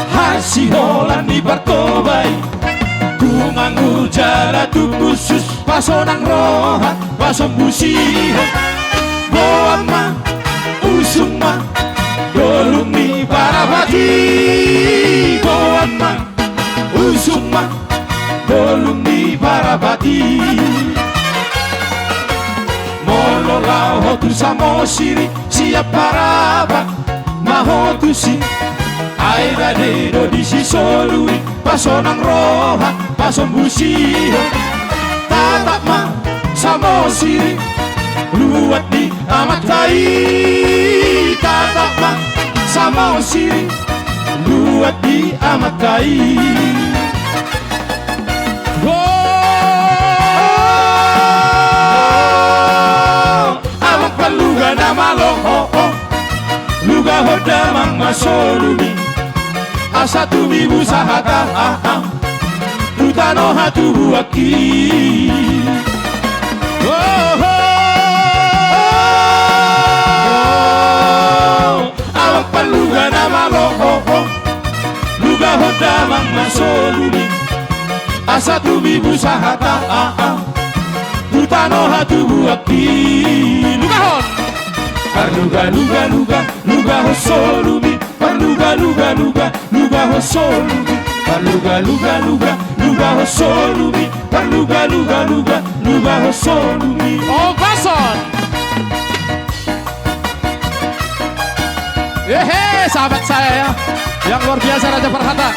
hasiholan ni Partoba i. Tung anggur jala tung khusus, pasonang roha, pasombusihon. Boan ma, usung ma, dolung ni Parapati. Boan ma, usung ma, dolung ni Parapati. Molo laho tu Samosir i, siap parapat ma ho tusi. Ai rade do disi solu i, pasonang roha, pasombusihon. Tatap ma Samosir i, luat ni amanta i. Tatap ma Samosir i, luat ni amanta i. Ho! Amang parluga na malo, ho, ho. Lugahon damang ma solumi, asa tumibu sahata, ha, ha. Tu tano hatubuanki. Ho, ho! Amang parluga na malo, ho, ho. Lugahon damang ma solumi, asa tumibu sahata, ha, ha. Tu tano hatubuanki. Lugahon. Parluga, luga, luga, lugahon solumi. Parluga, luga, luga, lugahon solumi. Parluga, luga, luga, lugahon solumi. Parluga, luga, luga, lugahon solumi. Ongkoson. Hehe, sahabat saya ya, yang luar biasa, Raja Parhata.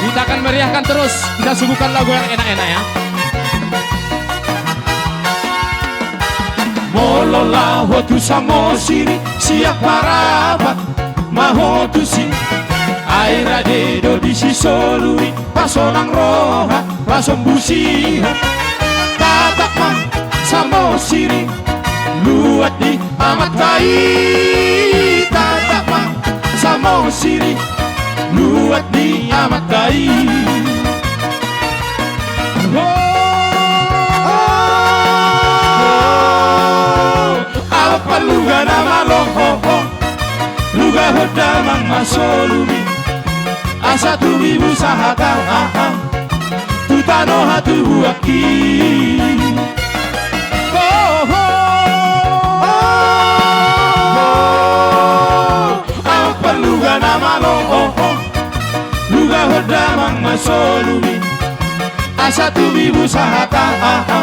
Kita akan meriahkan terus, kita suguhkan lagu yang enak-enak ya. Molo laho tu Samosir i, siap parapat ma ho tusi. Ai rade do disi solu i, pasonang roha, pasombusihon. Tatap ma Samosir i, luat ni amanta i. Tatap ma Samosir i, luat ni amanta i. Oh, oh, oh. Amang parluga na malo, ho, ho. Lugahon damang ma solumi, asa tumibu sahata, ha, ha. Tu tano hatubuanki. Oh, ho. Oh, ho. Amang parluga na malo, ho, ho. Lugahon damang ma solumi, asa tumibu sahata, ha, ha.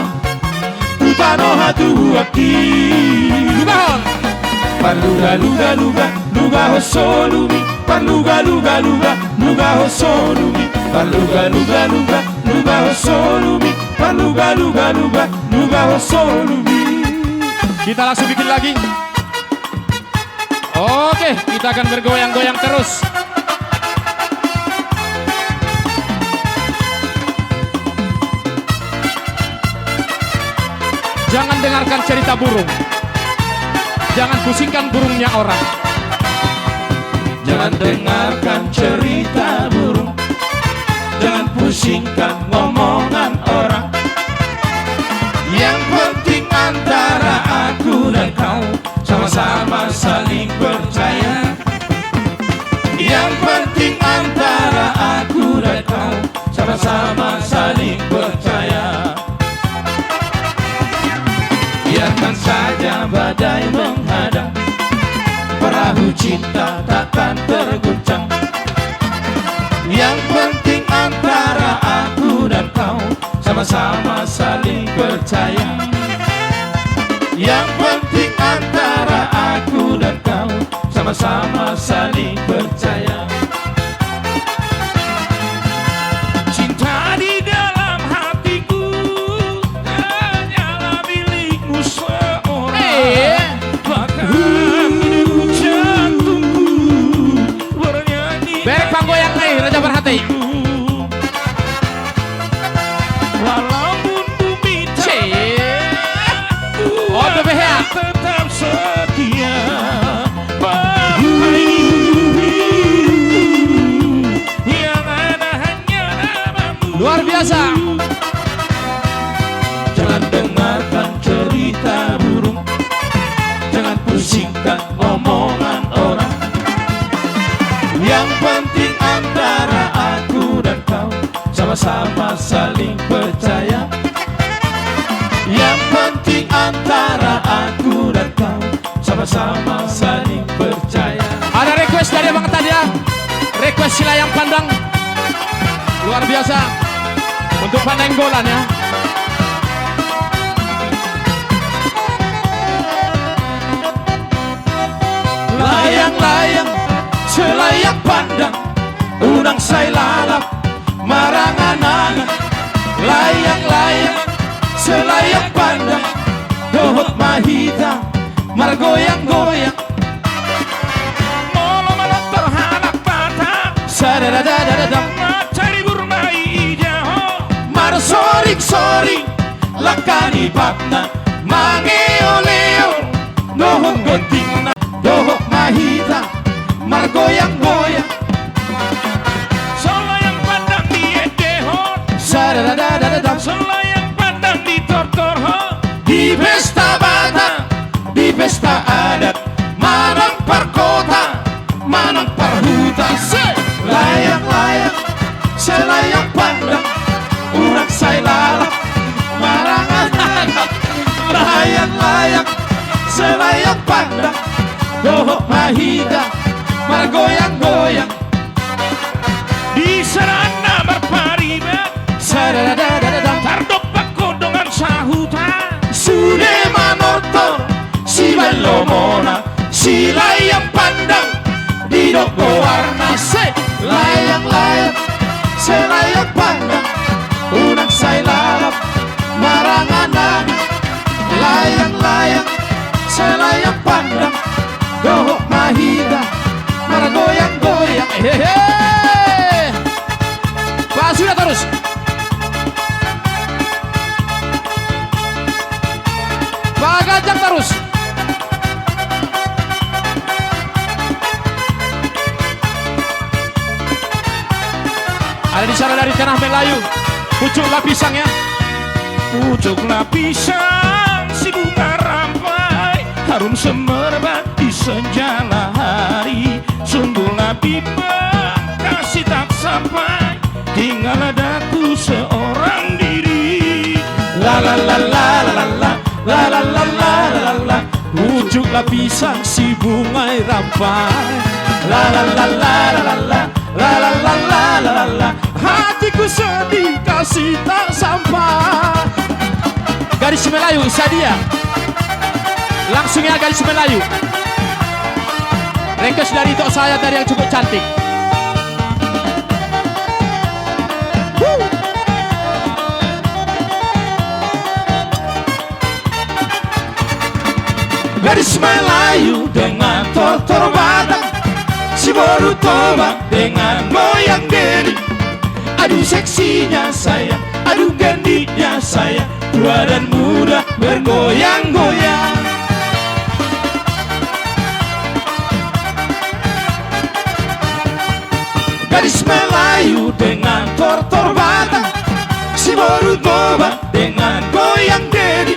Tu tano hatubuanki. Lugahon. Parluga, luga, luga, lugahon solumi. Parluga, luga, luga, lugahon solumi. Parluga, luga, luga, lugahon solumi. Parluga, luga, luga, lugahon solumi. Kita langsung bikin lagi. Oke, kita akan bergoyang-goyang terus. Jangan dengarkan cerita burung. Jangan pusingkan burungnya orang. Jangan dengarkan cerita burung. Jangan pusingkan omongan orang. Yang penting antara aku dan kau sama-sama saling percaya. Yang penting antara aku dan kau sama-sama saling percaya. Biarkan saja badai menghadang, perahu cinta takkan terguncang. Yang penting antara aku dan kau sama-sama saling percaya. Yang penting antara aku dan kau sama-sama saling percaya. Cinta di dalam hatiku hanyalah milikmu seorang. Eh. Bahkan jantungku bernyanyi. Berek panggoyang nih, Raja Perhati. Walaupun bumi tak, cie, oh, tetap setia. Yang ada hanya namamu. Luar biasa. Jangan dengarkan cerita burung. Jangan pusingkan omongan orang. Yang penting antara aku dan kau sama-sama saling percaya. Yang penting antara aku dan kau sama-sama saling percaya. Ada request dari Abang Tadia. Request Si Layang Pandang. Luar biasa. Untuk Pak Nainggolan, ya. Layang-layang, si layang pandang, unang sai lalap marangan-angan. Layang-layang, si layang pandang, dohot ma hita margoyang-goyang. Molo manortor halak Batak, sadadadadadadang, mancari burna i ija ho. Marsoring-soring langka ni patna, mangeol-eol dohot gontingna, dohot ma hita margoyang-goyang. Si layang pandang diendehon, sadadadadadadang, si layang pandang ditortorhon. Di pesta Batak, di pesta adat, manang parkota, manang parhuta. Se, layang-layang, si layang pandang, unang sai lalap marangan-angan. Layang-layang, si layang pandang, dohot ma hita margoyang-goyang. Di saranna marpariban, sadadadadadadang, tardompak ho dongan sahuta. Sude manortor sibaen lomona, si layang pandang didok goarna. Se, layang-layang, si layang pandang, unang sai lalap marangan-angan. Layang-layang, si layang pandang, dohot ma hita margoyang-goyang. Hehe. Pasuda torus. Paganjang torus. Ada di sana dari Tanah Melayu. Pucuk Lapisang, ya. Pucuk lapisang si bunga rampai, harum semerbak di senja hari. Sungguhlah bimbang kasih tak sampai, tinggal adaku seorang diri. La la la la la la la. Pucuk lapisang si bunga i rampai. La la la la la la la. Hatiku sedih kasih tak sampai. Gadis Melayu, sadia. Langsung ya, Gadis Melayu. Request dari Tok Saya tadi yang cukup cantik. Gadis Melayu dengan tortor Batak, si boru Toba dengan goyang geli. Aduh seksinya sayang, aduh gandiknya sayang, Badan muda bergoyang-goyang. Gadis Melayu dengan tortor Batak, si boru Toba dengan goyang diri.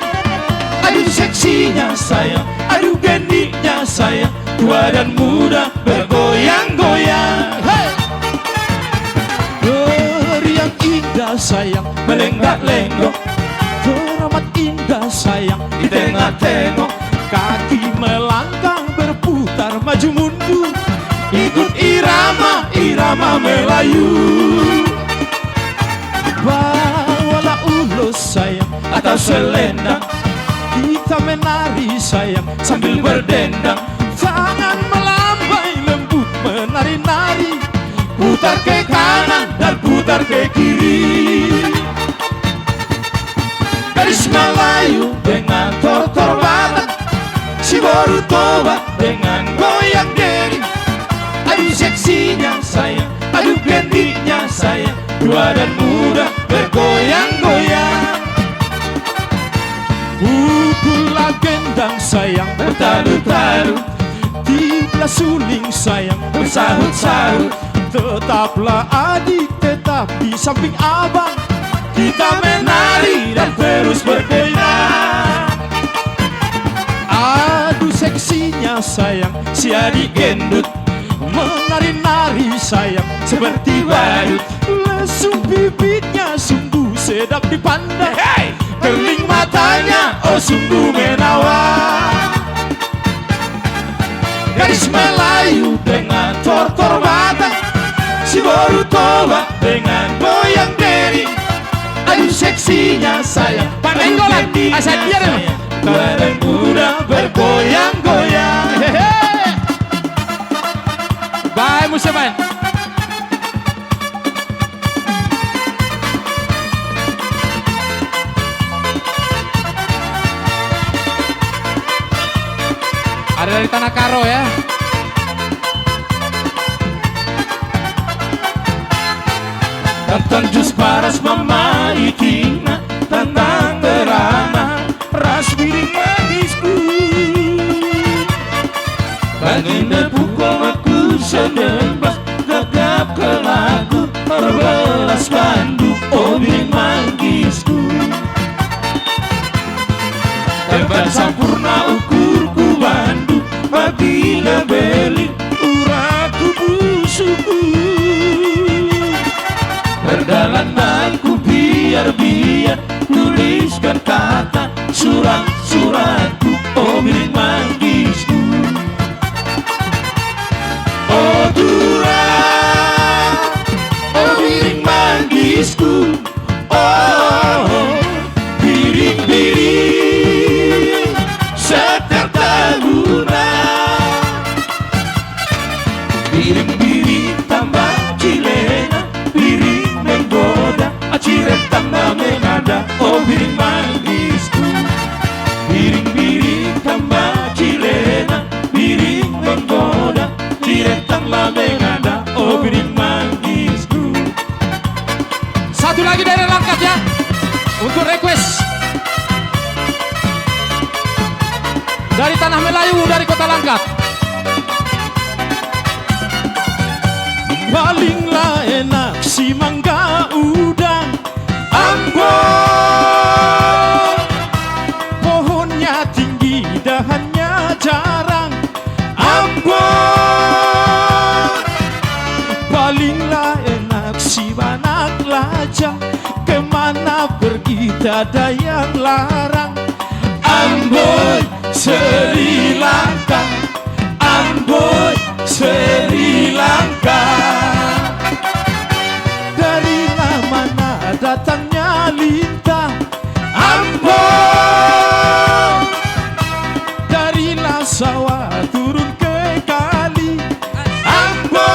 Aduh seksinya sayang, aduh genitnya sayang, badan muda bergoyang-goyang. Hey! Meriang indah sayang, melenggak-lenggok, teramat indah sayang, di tengah-tengok. Kaki melangkah berputar maju mundur, ikut irama, irama Melayu. Bawalah ulos sayang atau selendang, kita menari sayang sambil berdendang. Tangan melambai lembut menari-nari, putar ke kanan dan putar ke kiri. Gadis Melayu dengan tortor Batak, si boru Toba dengan goyang diri. Aduh seksinya sayang, aduh genitnya sayang, badan muda bergoyang-goyang. Pukullah gendang sayang, bertalu-talu, tiuplah suling sayang, bersahut-sahut. Tetaplah adik, tetap di samping abang, kita menari dan terus bergoyang. Aduh seksinya sayang, si adik gendut, menari-nari sayang seperti badut. Lesung bibitnya sungguh sedap dipandang. Hey! Kerling matanya, oh sungguh menawan. Gadis Melayu dengan tortor Batak, si boru Toba dengan goyang diri. Aduh seksinya sayang, Pak Nainggolan, aduh genitnya sayang, badan muda bergoyang-goyang. Hehe. Bae, muse bae. Ada dari Tanah Karo ya. Tantang jus paras ma itingna, tantang ngerana, ras biring manggisku. Bangin da puko maku sedembas, gagap kelaku, marbelas bandu, o biring manggisku. Hebat sampurna ukurku bandu, mabila beling urangku busukku. Perdalananku biar-biar, tuliskan kata surat-suratku, o biring manggisku. O Tuhan, o biring manggisku, o biring-biring Sekartaguna. Biring-biring tamba cilena, biring menggoda, cirep tamba mengada, o biring manggisku. Biring-biring tamba cilena, biring menggoda, cirep tamba mengada, o biring manggisku. Satu lagi dari Langkat ya, untuk request. Dari Tanah Melayu, dari Kota Langkat. Palinglah enak si mangga udang, ambo. Pohonnya tinggi, dahannya jarang, ambo. Palinglah enak si anak lajang, kemana pergi tiada yang larang. Amboi Sri Lanka, amboi Sri Lanka. Darilah mana datangnya lintah, ambo. Darilah sawah turun ke kali, ambo.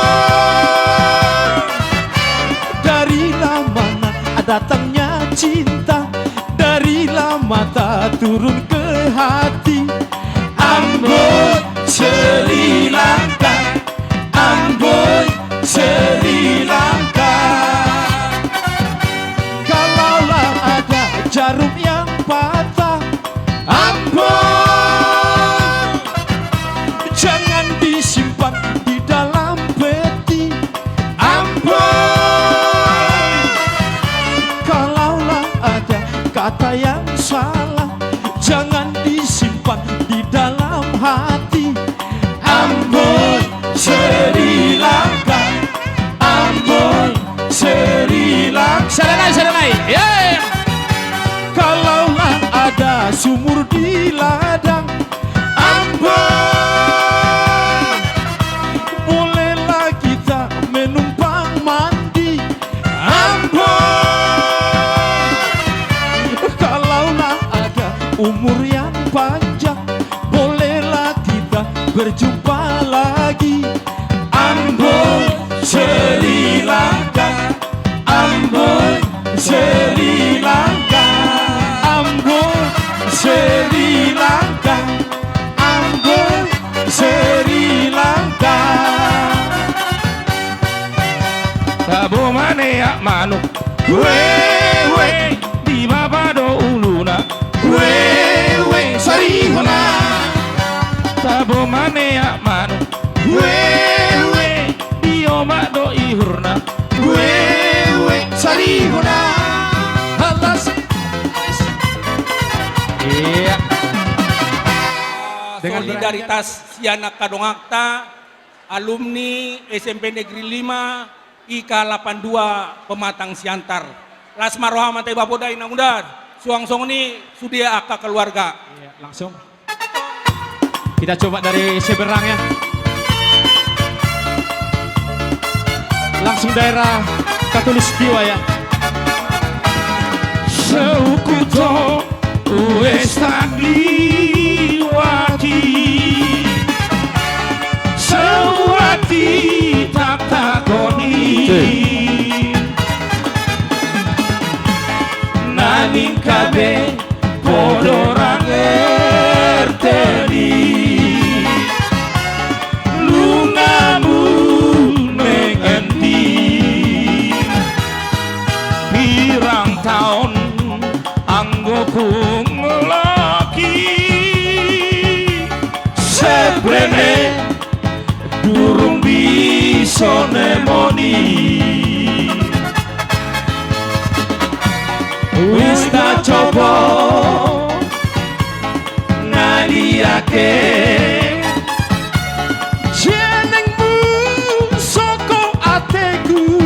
Darilah mana datangnya cinta, darilah mata turun ke hati, amboi Sri Lanka, amboi Sri Lanka. Kalaulah ada jarum yang Berjumpa lagi. Ambon Sri Lanka, Ambon Sri Lanka, Ambon Sri Lanka, Ambon Sri Lanka. Tabo maneak manuk. Wewe. Di baba do uluna. Wewe. Sarihona. Tabo maneak manuk. Wewe. Di omak do ihurna. Wewe. Sarihona. Halas. Iya. Dengan solidaritas sian angka donganta, alumni S M P Negeri lima I K delapan dua Pematang Siantar. Las ma roha ma tu Bapak Dae Inang Unda, suang songon i sude angka keluarga. Iya, langsung. Kita coba dari seberang ya. Langsung daerah Katulistiwa ya. Seukuto uestan liwati, seuati taktakoni. Naning kabe podorang erteni. Lungamu mengendi. Pirang taon anggo kungloki. Seprene durung bisa nemoni. Wis tacobo. Naliake. Jenengmu soko ateku.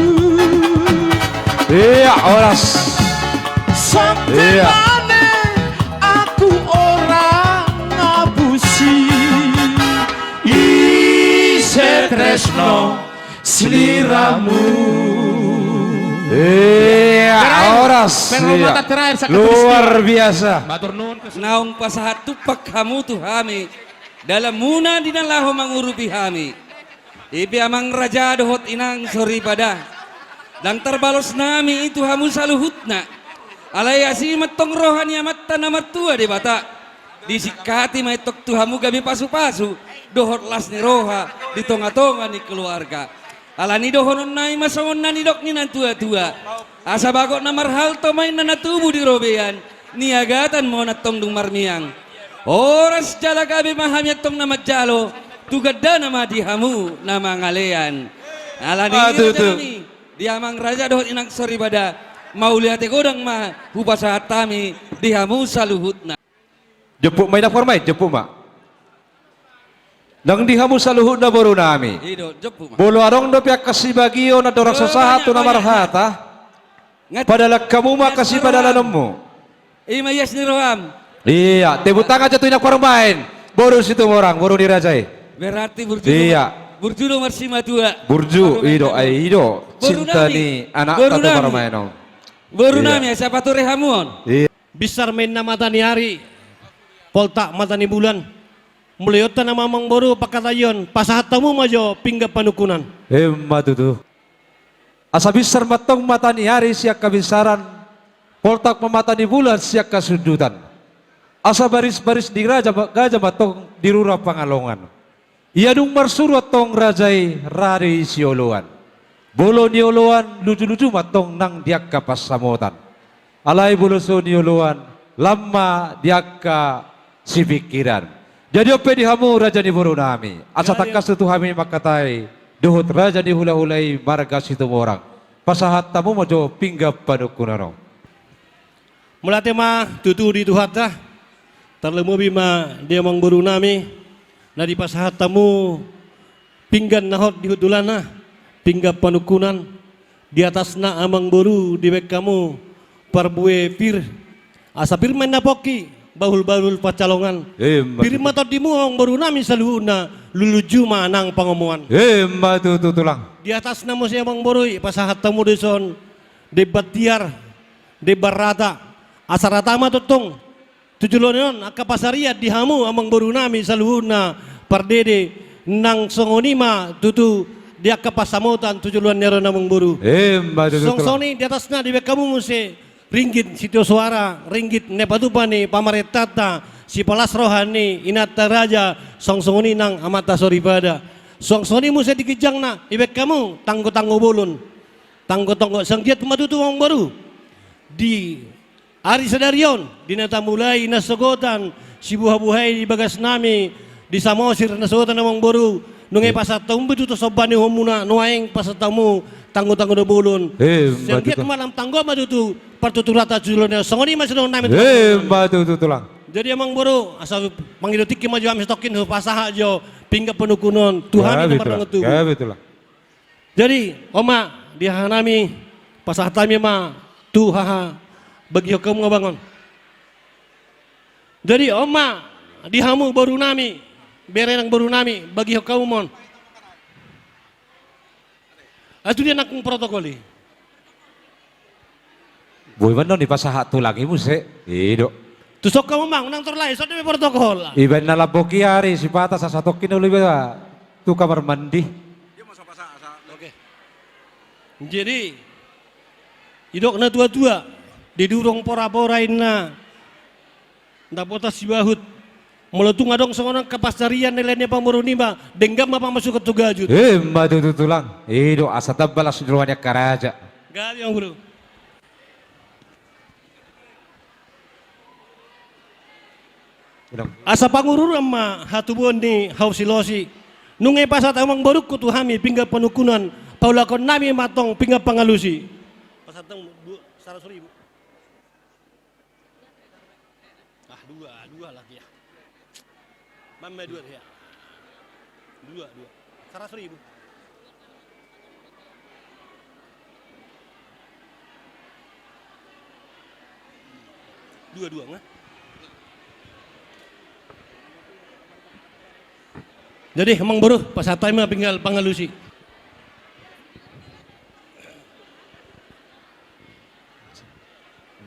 Iya, horas. Sampe mane aku ora ngabusi. Ise tresno sliramu. Iya, horas. Luar biasa. Naung pasahat tumpak hamu tu hami. Dalanmuna di na laho mangurupi hami. I pe amang raja dohot inang soripada. Ndang tarbalos nami i tu hamu saluhutna. Alai asi ma antong roha ni Amanta na martua Debata. Disingkati ma antong tu hamu gabe pasupasu dohot las ni roha di tongatonga ni keluarga. Alani dohonon nami ma songon na nidok ni na tuatua. Asa bagot na marhalto ma inna na tubu di robean, niagatan ma on antong dung marmiang. Horas jala gabe ma hami antong na manjalo, tu gandana ma di hamu na mangalean. Alani i raja nami, di amang raja dohot inang soripada, mauliate godang ma hupasahat hami di hamu saluhutna. Jomput ma inang parmaen, jomput ma. Nang di hamu saluhutna boru nami. Molo adong dope angka sibagion na dorang so sahat tu na marhata, padalan hamu ma angka sipadalanonmu. Ima ias ni roham. Iya, tepuk tangan jo tu inang parmaen. Boru Situmorang, boru ni raja i. Berarti burju do marsimatua. Burju, i do, ai i do. Cinta ni anakta tu parmaen on. Boru nami, asa patore hamu on. Iya. Binsar ma inna mata ni ari, poltak mata ni bulan. Molo ionta nama amang boru pangkataion, pasahat hamu ma jo pinggan panungkunan. Emma tutu. Asa binsar ma antong mata ni ari sian habinsaran, poltak ma mata ni bulan sian hasundutan. Asa barisbaris ni raja ma, gaja ma antong di rura Pangalongan. Ia dung marsuru antong raja i, ra do i sioloan. Molo nioloan, lujuluju ma antong nang di angka pansamotan. Alai molo so nioloan, lam ma di angka sipingkiran. Jadi on pe di hamu raja ni boru nami, asa tangkas do tu hami mangkatai dohot raja ni hulahula i marga Situmorang. Pasahat hamu ma jo pinggan panungkunan on. Mauliate ma tutu di Tuhanta, tarlumobi ma di amang boru nami, na dipasahat hamu pinggan na hot di hundulanna, pinggan panungkunan, di atasna amang boru dibaen hamu parbue pir, asa pir ma inna pongki, bahulbahul pansalongan. Emma tutu. Pir ma tondimu amang boru nami saluhutna, lujuluju ma nang pangomoan. Emma tutu tulang. Di atasna muse amang boru i, pasahat hamu dison, demban tiar, demban rata, asa rata ma tongtong tu joloan on angka pasarian di hamu amang boru nami saluhutna, pardede, nang songon i ma tutu di angka pansamotan tu joloan ni ari on, amang boru. Emma tutu, tulang. Songon i di atasna dibaen hamu muse ringgit sitio soara, ringgit na patupa ni pamarentanta, sipalas roha ni inanta raja, songon i nang amanta soripada. Songon i muse di ginjangna dibaen hamu tanggo-tanggo bolon. Tanggo-tanggo, sai anggiat ma tutu, amang boru, di ari sadari on, di na tamulai nasogotan sibuha-buhai di bagasnami, di Samosir nasogotan, amang boru, nunga dipasahat hamu be tutu somba ni uhumuna, nuaeng pasahat hamu tanggo-tanggo na bolon. Emma tutu. Sai anggiat ma lam tanggo ma tutu partuturanta tu joloan on. Songon i ma sidohononnami, tulang. Emma tutu, tulang. Jadi, amang boru, asa mangido tingki ma jo hami satongkin, hupasahat jo pinggan panungkunan tu hami na mardongan tubu. Gabe, tulang. Gabe, tulang. Jadi, on ma di hahanami, pasahat hami ma tu haha, bagihon hamu ma, amang, on. Jadi, on ma di hamu borunami, bere nang borunami, bagihon hamu ma, on. Ah, tu dia nang protokol i. Boi ma annon dipasahat tulang i muse. I do. Tuson hamu, amang, unang torlai, songon i ma protokol. Dibaen na lambok i ari, sipata, asa satongkin olo iba tu kamar mandi. Oke. Jadi, didok natua-tua, didurong pora-pora inna, dapotan sibahut. Molo tung adong songon on angka pansarian na nilae ni pamoruon, i ma denggan ma pamasukon tu gajut. Emma tutu, tulang. I do, asa tamba las ni roha ni angka raja. Gabe, amang boru. Asa pangururan ma hatubuan ni hau silosi. Nunga dipasahat, amang borungku, tu hami pinggan panungkunan, paulakhonnami ma antong pinggan pangalusi. Pasahat antong du-, saratus ribu. Ah, dua, dua lagi, ya. Mama, dua, ya. Dua, dua. Saratus ribu. Dua, dua, nggak? Jadi, amang boru, pasahat hami ma pinggan pangalusi.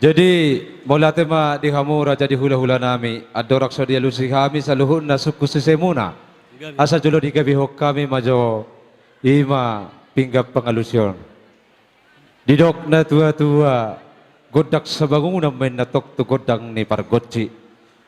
Jadi, mauliate ma di hamu raja ni hula-hulanami, andorang so dialusi hami saluhutna sungkun sisemuna. Gabe. Asa jolo digabehon hami ma jo, i ma pinggan pangalusi on. Didok natua-tua, gondang sabangunan ma inna antong tu gondang ni pargonsi.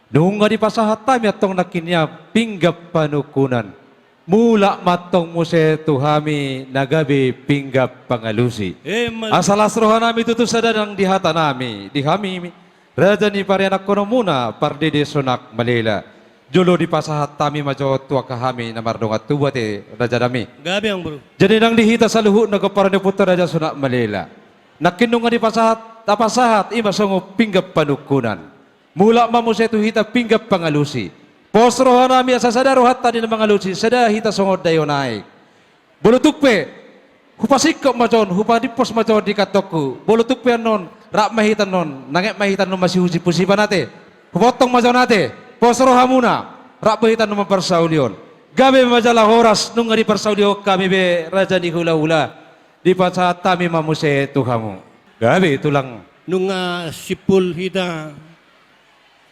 Nunga dipasahat hami antong nangkin i pinggan panungkunan. Mulak ma antong muse tu hami na gabe pinggan pangalusi. Emma. Asa las rohanami tutu sada nang di hatanami, di hami raja ni parianakkononmuna, pardede Sonak Malela. Jolo dipasahat hami ma jo tu angka hami na mardongan tubu, ate rajanami. Gabe, amang boru. Jadi nang di hita saluhutna pomparan ni ompunta Raja Sonak Malela, nangkin nunga dipasahat, tapasahat i ma songon pinggan panungkunan. Mulak ma muse tu hita pinggan pangalusi. Pos rohanami asa sada rohanta di na mangalusi, sada hita songon daion aek. Molo tung pe hupasingkop ma jo on, hupadimpos ma jo on di kantongku. Molo tung pe annon, rap ma hita annon, nanget ma hita annon masihusi-husi, ate. Hupaontong ma jo on, ate. Pos rohamuna, rap ma hita annon mamparsaulihon. Gabe ma jala horas, nunga diparsaulihon hami be raja ni hula-hula. Dipasahat hami ma muse tu hamu. Gabe, tulang. Nunga simpul hita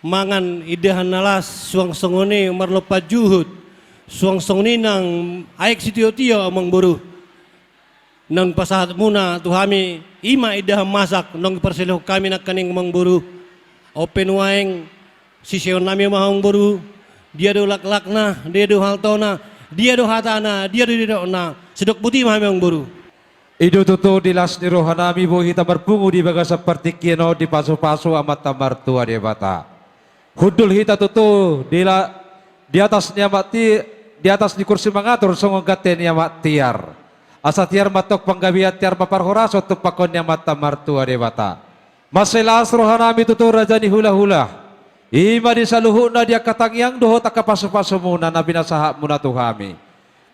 mangan indahan na las, suang songon i marlompan juhut, suang songon i nang aek sitio-tio, amang boru. Naung pasahatmuna tu hami, i ma indahan masak, naung parsilehon hami nangkaning, amang boru. On pe nuaeng, siseonnami ma, amang boru. Dia do laklakna, dia do haltona, dia do hatana, dia do nidokna. Sidok boti ma hami, amang boru. I do tutu, di las ni rohanami boi hita marpungu di bagasan partingkian on, dipasu-pasu Amanta Martua Debata. Hundul hita tutu di la-, di atas ni amak ti-, di atas ni kursi mangatur songon gante ni amak tiar. Asa tiar ma antong panggabean, tiar ma parhorason tumpahon ni Amanta Martua Debata. Mansai las rohanami tutu raja ni hula-hula. I ma di saluhutna di angka tangiang dohot angka pasu-pasumuna na pinasahatmuna tu hami.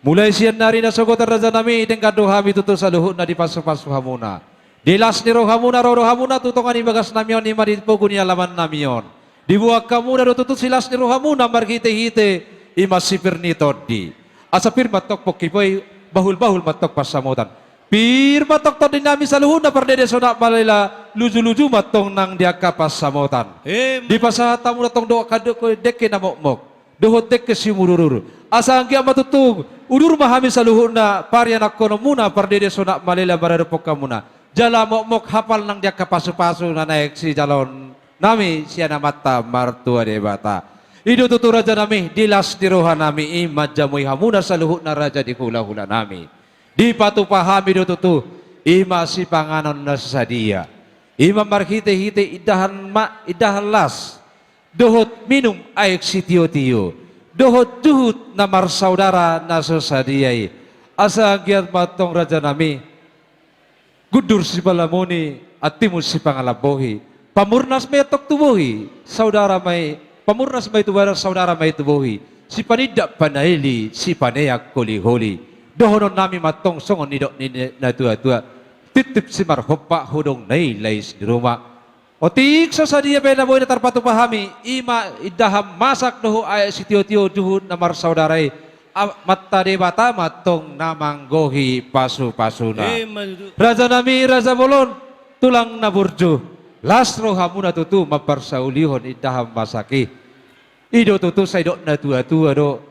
Mulai sian na ari nasogot, rajanami, denggan do hami tutu saluhutna dipasu-pasu hamuna. Di las ni rohamuna, ro do hamuna tu tonga ni bagasnami on, i ma di pogu ni alamannami on. Diboan hamuna do tutu silas ni rohamuna marhite-hite i ma sipir ni tondi. Asa pir ma antong pongki, bahul-bahul ma antong pansamotan. Pir ma antong tondinami saluhutna pardede Sonak Malela, luju-luju ma antong nang di angka pansamotan. Emma. Dipasahat hamuna antong do angka dengke na mokmok dohot dengke simudur-udur. Asa anggiat ma tutu udur ma hami saluhutna parianakkononmuna Pardede Sonak Malela maradophon hamuna. Jala mokmok hapal nang di angka pasupasu na naeng sijaloonnami sian Amanta Martua Debata. I do tutu rajanami, di las ni rohanami i manjamui hamuna saluhutna raja di hulahulanami. Dipatupa hami do tutu, i ma sipanganon na so sadia. I ma marhitehite indahan ma, indahan las, dohot minum aek sitiotio, dohot juhut na marsaudara na so sadia i. Asa anggiat ma antong rajanami, gundur sipalamuni, antimun sipangalambohi. Pamurnas ma i antong tu bohi, saudara ma i, pamurnas ma i tu bohi, saudara ma i tu bohi. Sipanindak panaili, sipaneang holiholi. Dohononnami ma antong songon nidok ni natuatua: Titip simarhompa, hodong na i lais ni ruma. Otik so sadia pe na boi na tarpatupa hami, i ma indahan masak dohot aek sitiotio, juhut na marsaudara i, Amanta Debata ma antong na manggohi pasupasuna. Emma tutu. Rajanami raja bolon, tulang na burju, las rohamuna tutu mamparsaulihon indahan masak i. I do tutu sai didok natuatua do: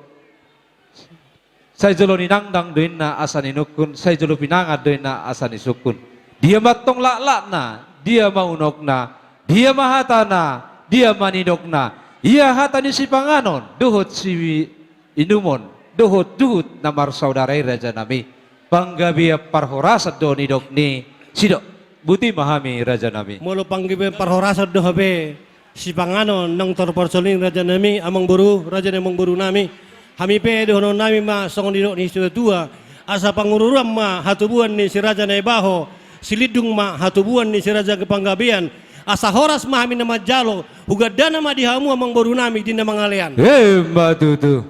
Sai jolo ninangnang do inna asa ninungkun, sai jolo pinangan do inna asa nisungkun. Dia ma antong laklakna, dia ma unokna, dia ma hatana, dia ma nidokna? Ia hata ni sipanganon dohot siinumon dohot juhut na marsaudara i, rajanami, panggabean parhorasan do nidok ni sidok. Boti ma hami, rajanami. Molo panggabean parhorasan do hape sipanganon naung tarparsoling, rajanami, amangboru, raja ni amangborunami, hami pe dohononnami ma songon nidok ni situatua: Asa pangururan ma hatubuan ni Si Raja Naibaho, silindung ma hatubuan ni Si Raja Panggabean. Asa horas ma hami na manjalo, hugandana ma di hamu, amangborunami, di na mangalean. Emma tutu.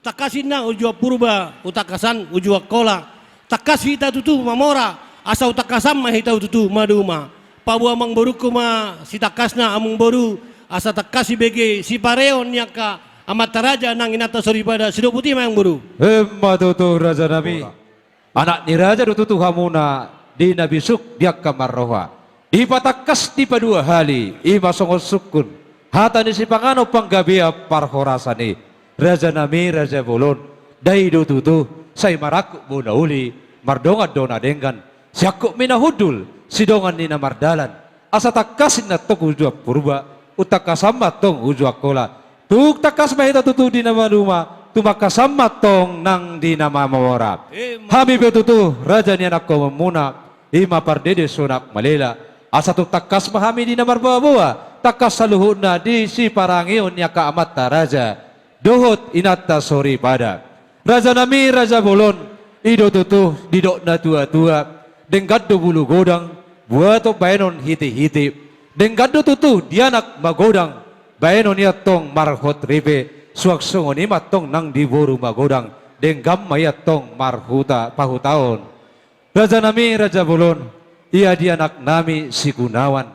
Tangkas inna uju Ampurba, hutangkasan uju Angkola. Tangkas hita tutu mamora, asa hutangkasan ma hita tutu maduma. Paboa amangborungku ma sitangkasna, amangboru, asa tangkas ibege sipareon ni angka amanta raja nang inanta soripada. Sidok, boti ma, amangboru. Emma tutu, rajanami. Anak ni raja do tutu hamuna di na bisuk di angka marroha. Dipatangkas dipadua hali, i ma songon sungkun, hata ni sipanganon panggabean parhorasan i. Rajanami raja bolon, dai do tutu, sai marangkup bona uli, mardongan do na denggan, siangkup ni na hundul, sidongan ni na mardalan. Asa tangkas inna antong uju Ampurba, hutangkasan ma antong uju Angkola. Tung tangkas ma hita tutu di na maduma, tumangkasan ma antong nang di na mamora. Emma. Hami pe tutu, raja ni anakkononmuna, i ma Pardede Sonak Malela. Asa tung tangkas ma hami di na marboaboa, tangkas saluhutna di siparangeon ni angka amanta raja dohot inanta soripada. Rajanami raja bolon, i do tutu didok natuatua: Denggan do bulu godang, buaton baenon hitehite. Denggan do tutu di anak magodang, baenon i antong marhot ripe. Suang songon i ma antong nang di boru magodang, denggan ma i antong marhuta pahutaon. Rajanami raja bolon, ia di anaknami si Gunawan.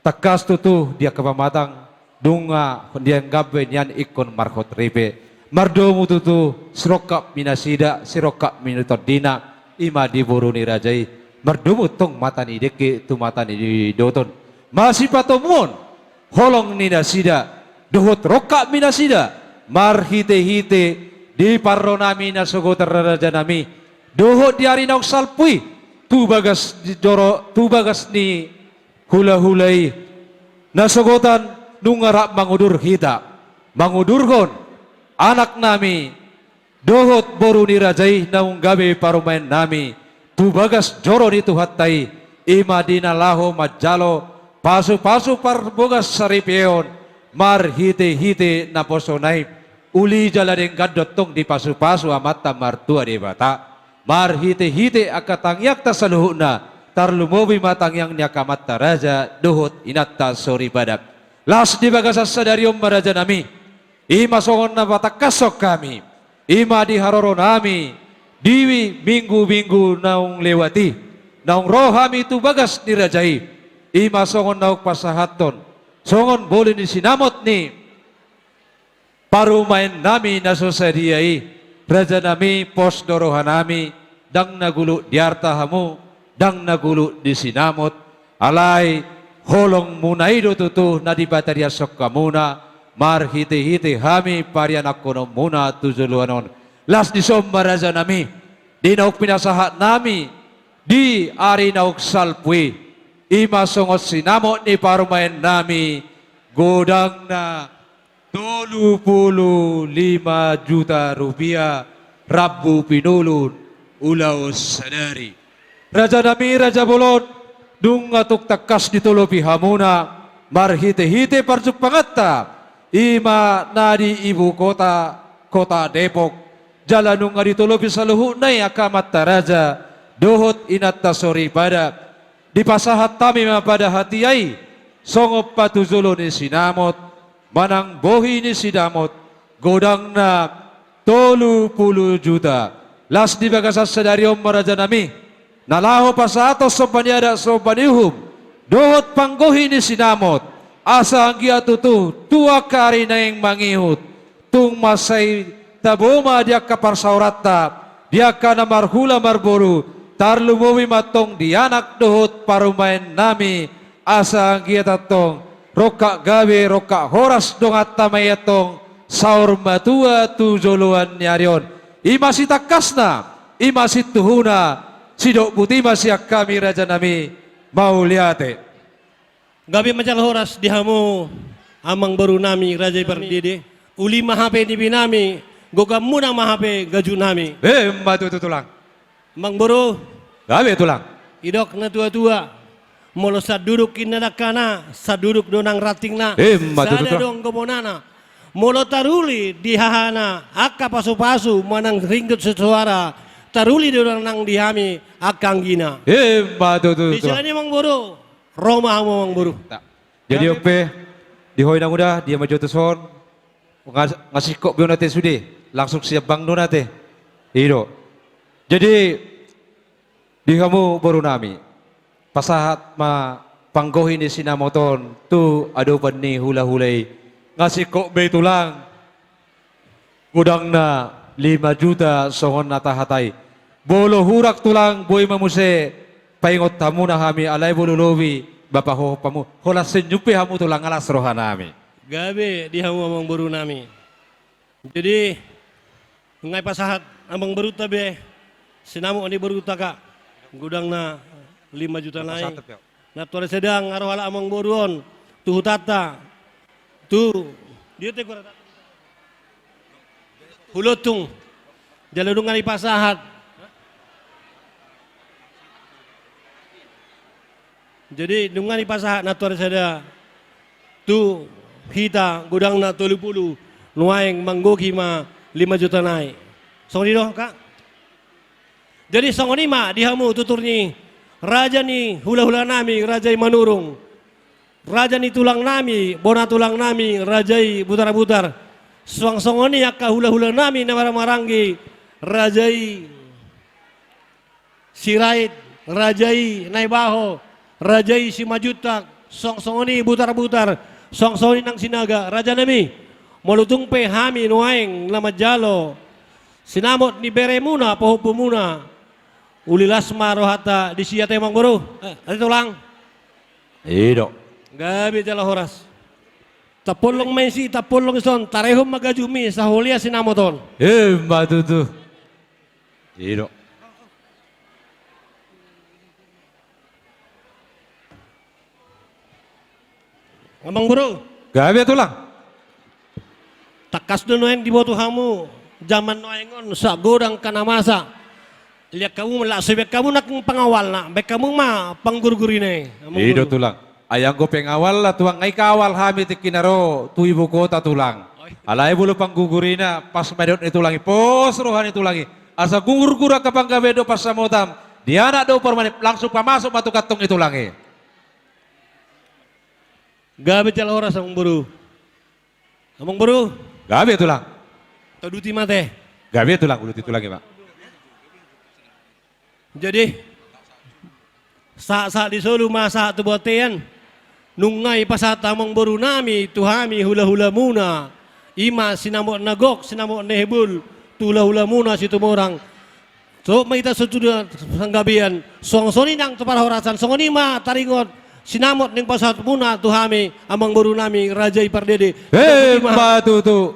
Tangkas tutu di angka pamatang, nunga dianggambe nian ingkon marhot ripe. Mardomu tutu, sirongkap ni nasida, sirongkap ni tondina, i ma di boru ni raja i. Mardomu antong mata ni dengke tu mata ni doton. Masipatomuon holong ni nasida dohot rongkap ni nasida, marhitehite di parronami na sogot, rajanami, dohot di ari naung salpu i, tu bagas ni joro, tu bagas ni hulahula i, nasogotan nunga rap mangudur hita, mangudurhon anaknami dohot boru ni raja i naung gabe parumaennami tu bagas joro ni Tuhanta i, i ma di na laho manjalo pasupasu parbogas saripeon, marhitehite naposona i. Uli jala denggan do antong dipasupasu Amanta Martua Debata, marhitehite angka tangiangta saluhutna, tarlumobi ma tangiang ni angka amanta raja dohot inanta soripada. Las di bagasan sadari on ma, rajanami, i ma songon na patangkashon hami, i ma di haroronami di minggu-minggu naung lewat i, naung ro hami tu bagas ni raja i, i ma songon naung pasahathon songon boli ni sinamot ni parumaennami na so sadia i. Rajanami, pos do rohanami, ndang na guluk di arta hamu, ndang na guluk di sinamot, alai holongmuna i do tutu na dipatariashon hamuna, marhitehite hami parianakkononmuna tu joloan on. Las disi ma rajanami, di naung pinasahatnami di ari naung salpu i, i ma songon sinamot ni parumaennami, godangna tolu pulu lima juta rupiah, rambu pinulun, ulaon sadari. Rajanami, raja bolon, nunga tung tangkas ditolopi hamuna marhitehite parjumpanganta, i ma na di ibu kota, kota Depok. Jala nunga ditolopi saluhutna i angka amanta raja dohot inanta soripada. Dipasahat hami ma pada hatiha i songon patujolo ni sinamot manang bohi ni sinamot, godangna tolu pulu juta. Las di bagasan sadari on ma rajanami, na laho pasahathon somba ni adat, somba ni uhum dohot panggohi ni sinamot, asa anggiat tutu tu angka ari naeng mangihut, tung mansai tabo ma di angka parsaoranta, di angka na marhula marboru, tarlumobi ma antong di anak dohot parumaennami, asa anggiat antong rongkap gabe, rongkap horas donganta ma i antong saur matua tu joloan ni ari on. I ma sitangkasna, i ma situhuna, sidok boti ma sian hami rajanami, mauliate. Gabe ma jala horas di hamu amangborunami raja i pardede. Uli ma hape nipinami, goganmuna ma hape gajunami. Emma tutu tulang. Amangboru. Gabe tulang. Didok natuatua, molo sanduduk inna dangkana, sanduduk do nang rantingna. Emma tutu tulang. Sada do gomonana. Molo taruli di hahana angka pasupasu manang ringgit sisoara, taruli do nang di hami angka anggina. Emma tutu tulang. Di siala ni amangboru. Ro ma hamu amangboru. Jadi on pe, di ho inang uda, dia ma jo tuson. Nga singkop be on ate sude, langsung sian bank do on ate. I do. Jadi di hamu borunami, pasahat ma panggohi ni sinamot on tu adopan ni hulahula i. Nga singkop be i tulang. Godangna lima juta songon na tahatai. Molo hurang tulang, boi ma muse paingot hamuna hami, alai molo lobi, bapahohop hamu. Holan senyum pe hamu tulang, nga las rohanami. Gabe di hamu amangborunami. Jadi nunga dipasahat amangborunta be sinamot ni borunta, godangna lima juta nai. Nantoari sada nga ro halak amangboru on tu hutanta, tu dia te gora, Huluntung. Jala nunga dipasahat. Jadi nunga dipasahat nantoari sada tu hita godangna tolu pulu, nuaeng manggohi ma lima juta nai. Songon i do, Kak? Jadi songon i ma di hamu tutur ni raja ni hulahulanami, raja i Manurung, raja ni tulangnami, bona tulangnami, raja i Butarabutar. Suang songon i angka hulahulanami na marhahamaranggi, raja i Sirait, raja i Naibaho, raja i Simanjuntak, suang songon i Butarabutar, suang songon i nang Sinaga, rajanami. Molo tung pe hami nuaeng na manjalo sinamot ni beremuna, pahompumuna, uli las ma rohanta disi ate amangboru. Eh, ate tulang. I do. Gabe jala horas. Tapollong ma disi, tapollong dison, tarehon ma gajumi, sai holan sinamot on. Emma tutu. I do. Amangboru. Gabe tulang. Tangkas do nuaeng diboto hamu, jaman nuaeng on, sagodang angka na masa. Liat hamu ma, laos baen hamu nang pangawalna, baen hamu ma panggurgurina i. I do tulang. Ai anggo pengawalna tulang, nga ikawal hami tingki na ro tu ibu kota tulang. Alai molo panggugurina, pas ma didok ni tulang i, pos roha ni tulang i. Asa gurgur angka panggabean dohot pansamotan di anak dohot parumaen, langsung pamasuk ma tu kantong ni tulang i. Gabe jala horas amangboru. Amangboru. Gabe tulang. Tauduti ma ate. Gabe tulang, uduti tulang i ma. Jadi sahat-sahat di solu ma sahat tu bontean. Nunga dipasahat amangborunami tu hami hulahulamuna, i ma sinamot na gok, sinamot na hibul, tu hulahulamuna Situmorang. Sogot ma hita saluhutna sanggabean, suang songon i nang tu parhorasan, songon i ma taringot sinamot naung pasahatmuna tu hami, amangboru nami, raja i Pardede. Emma tutu.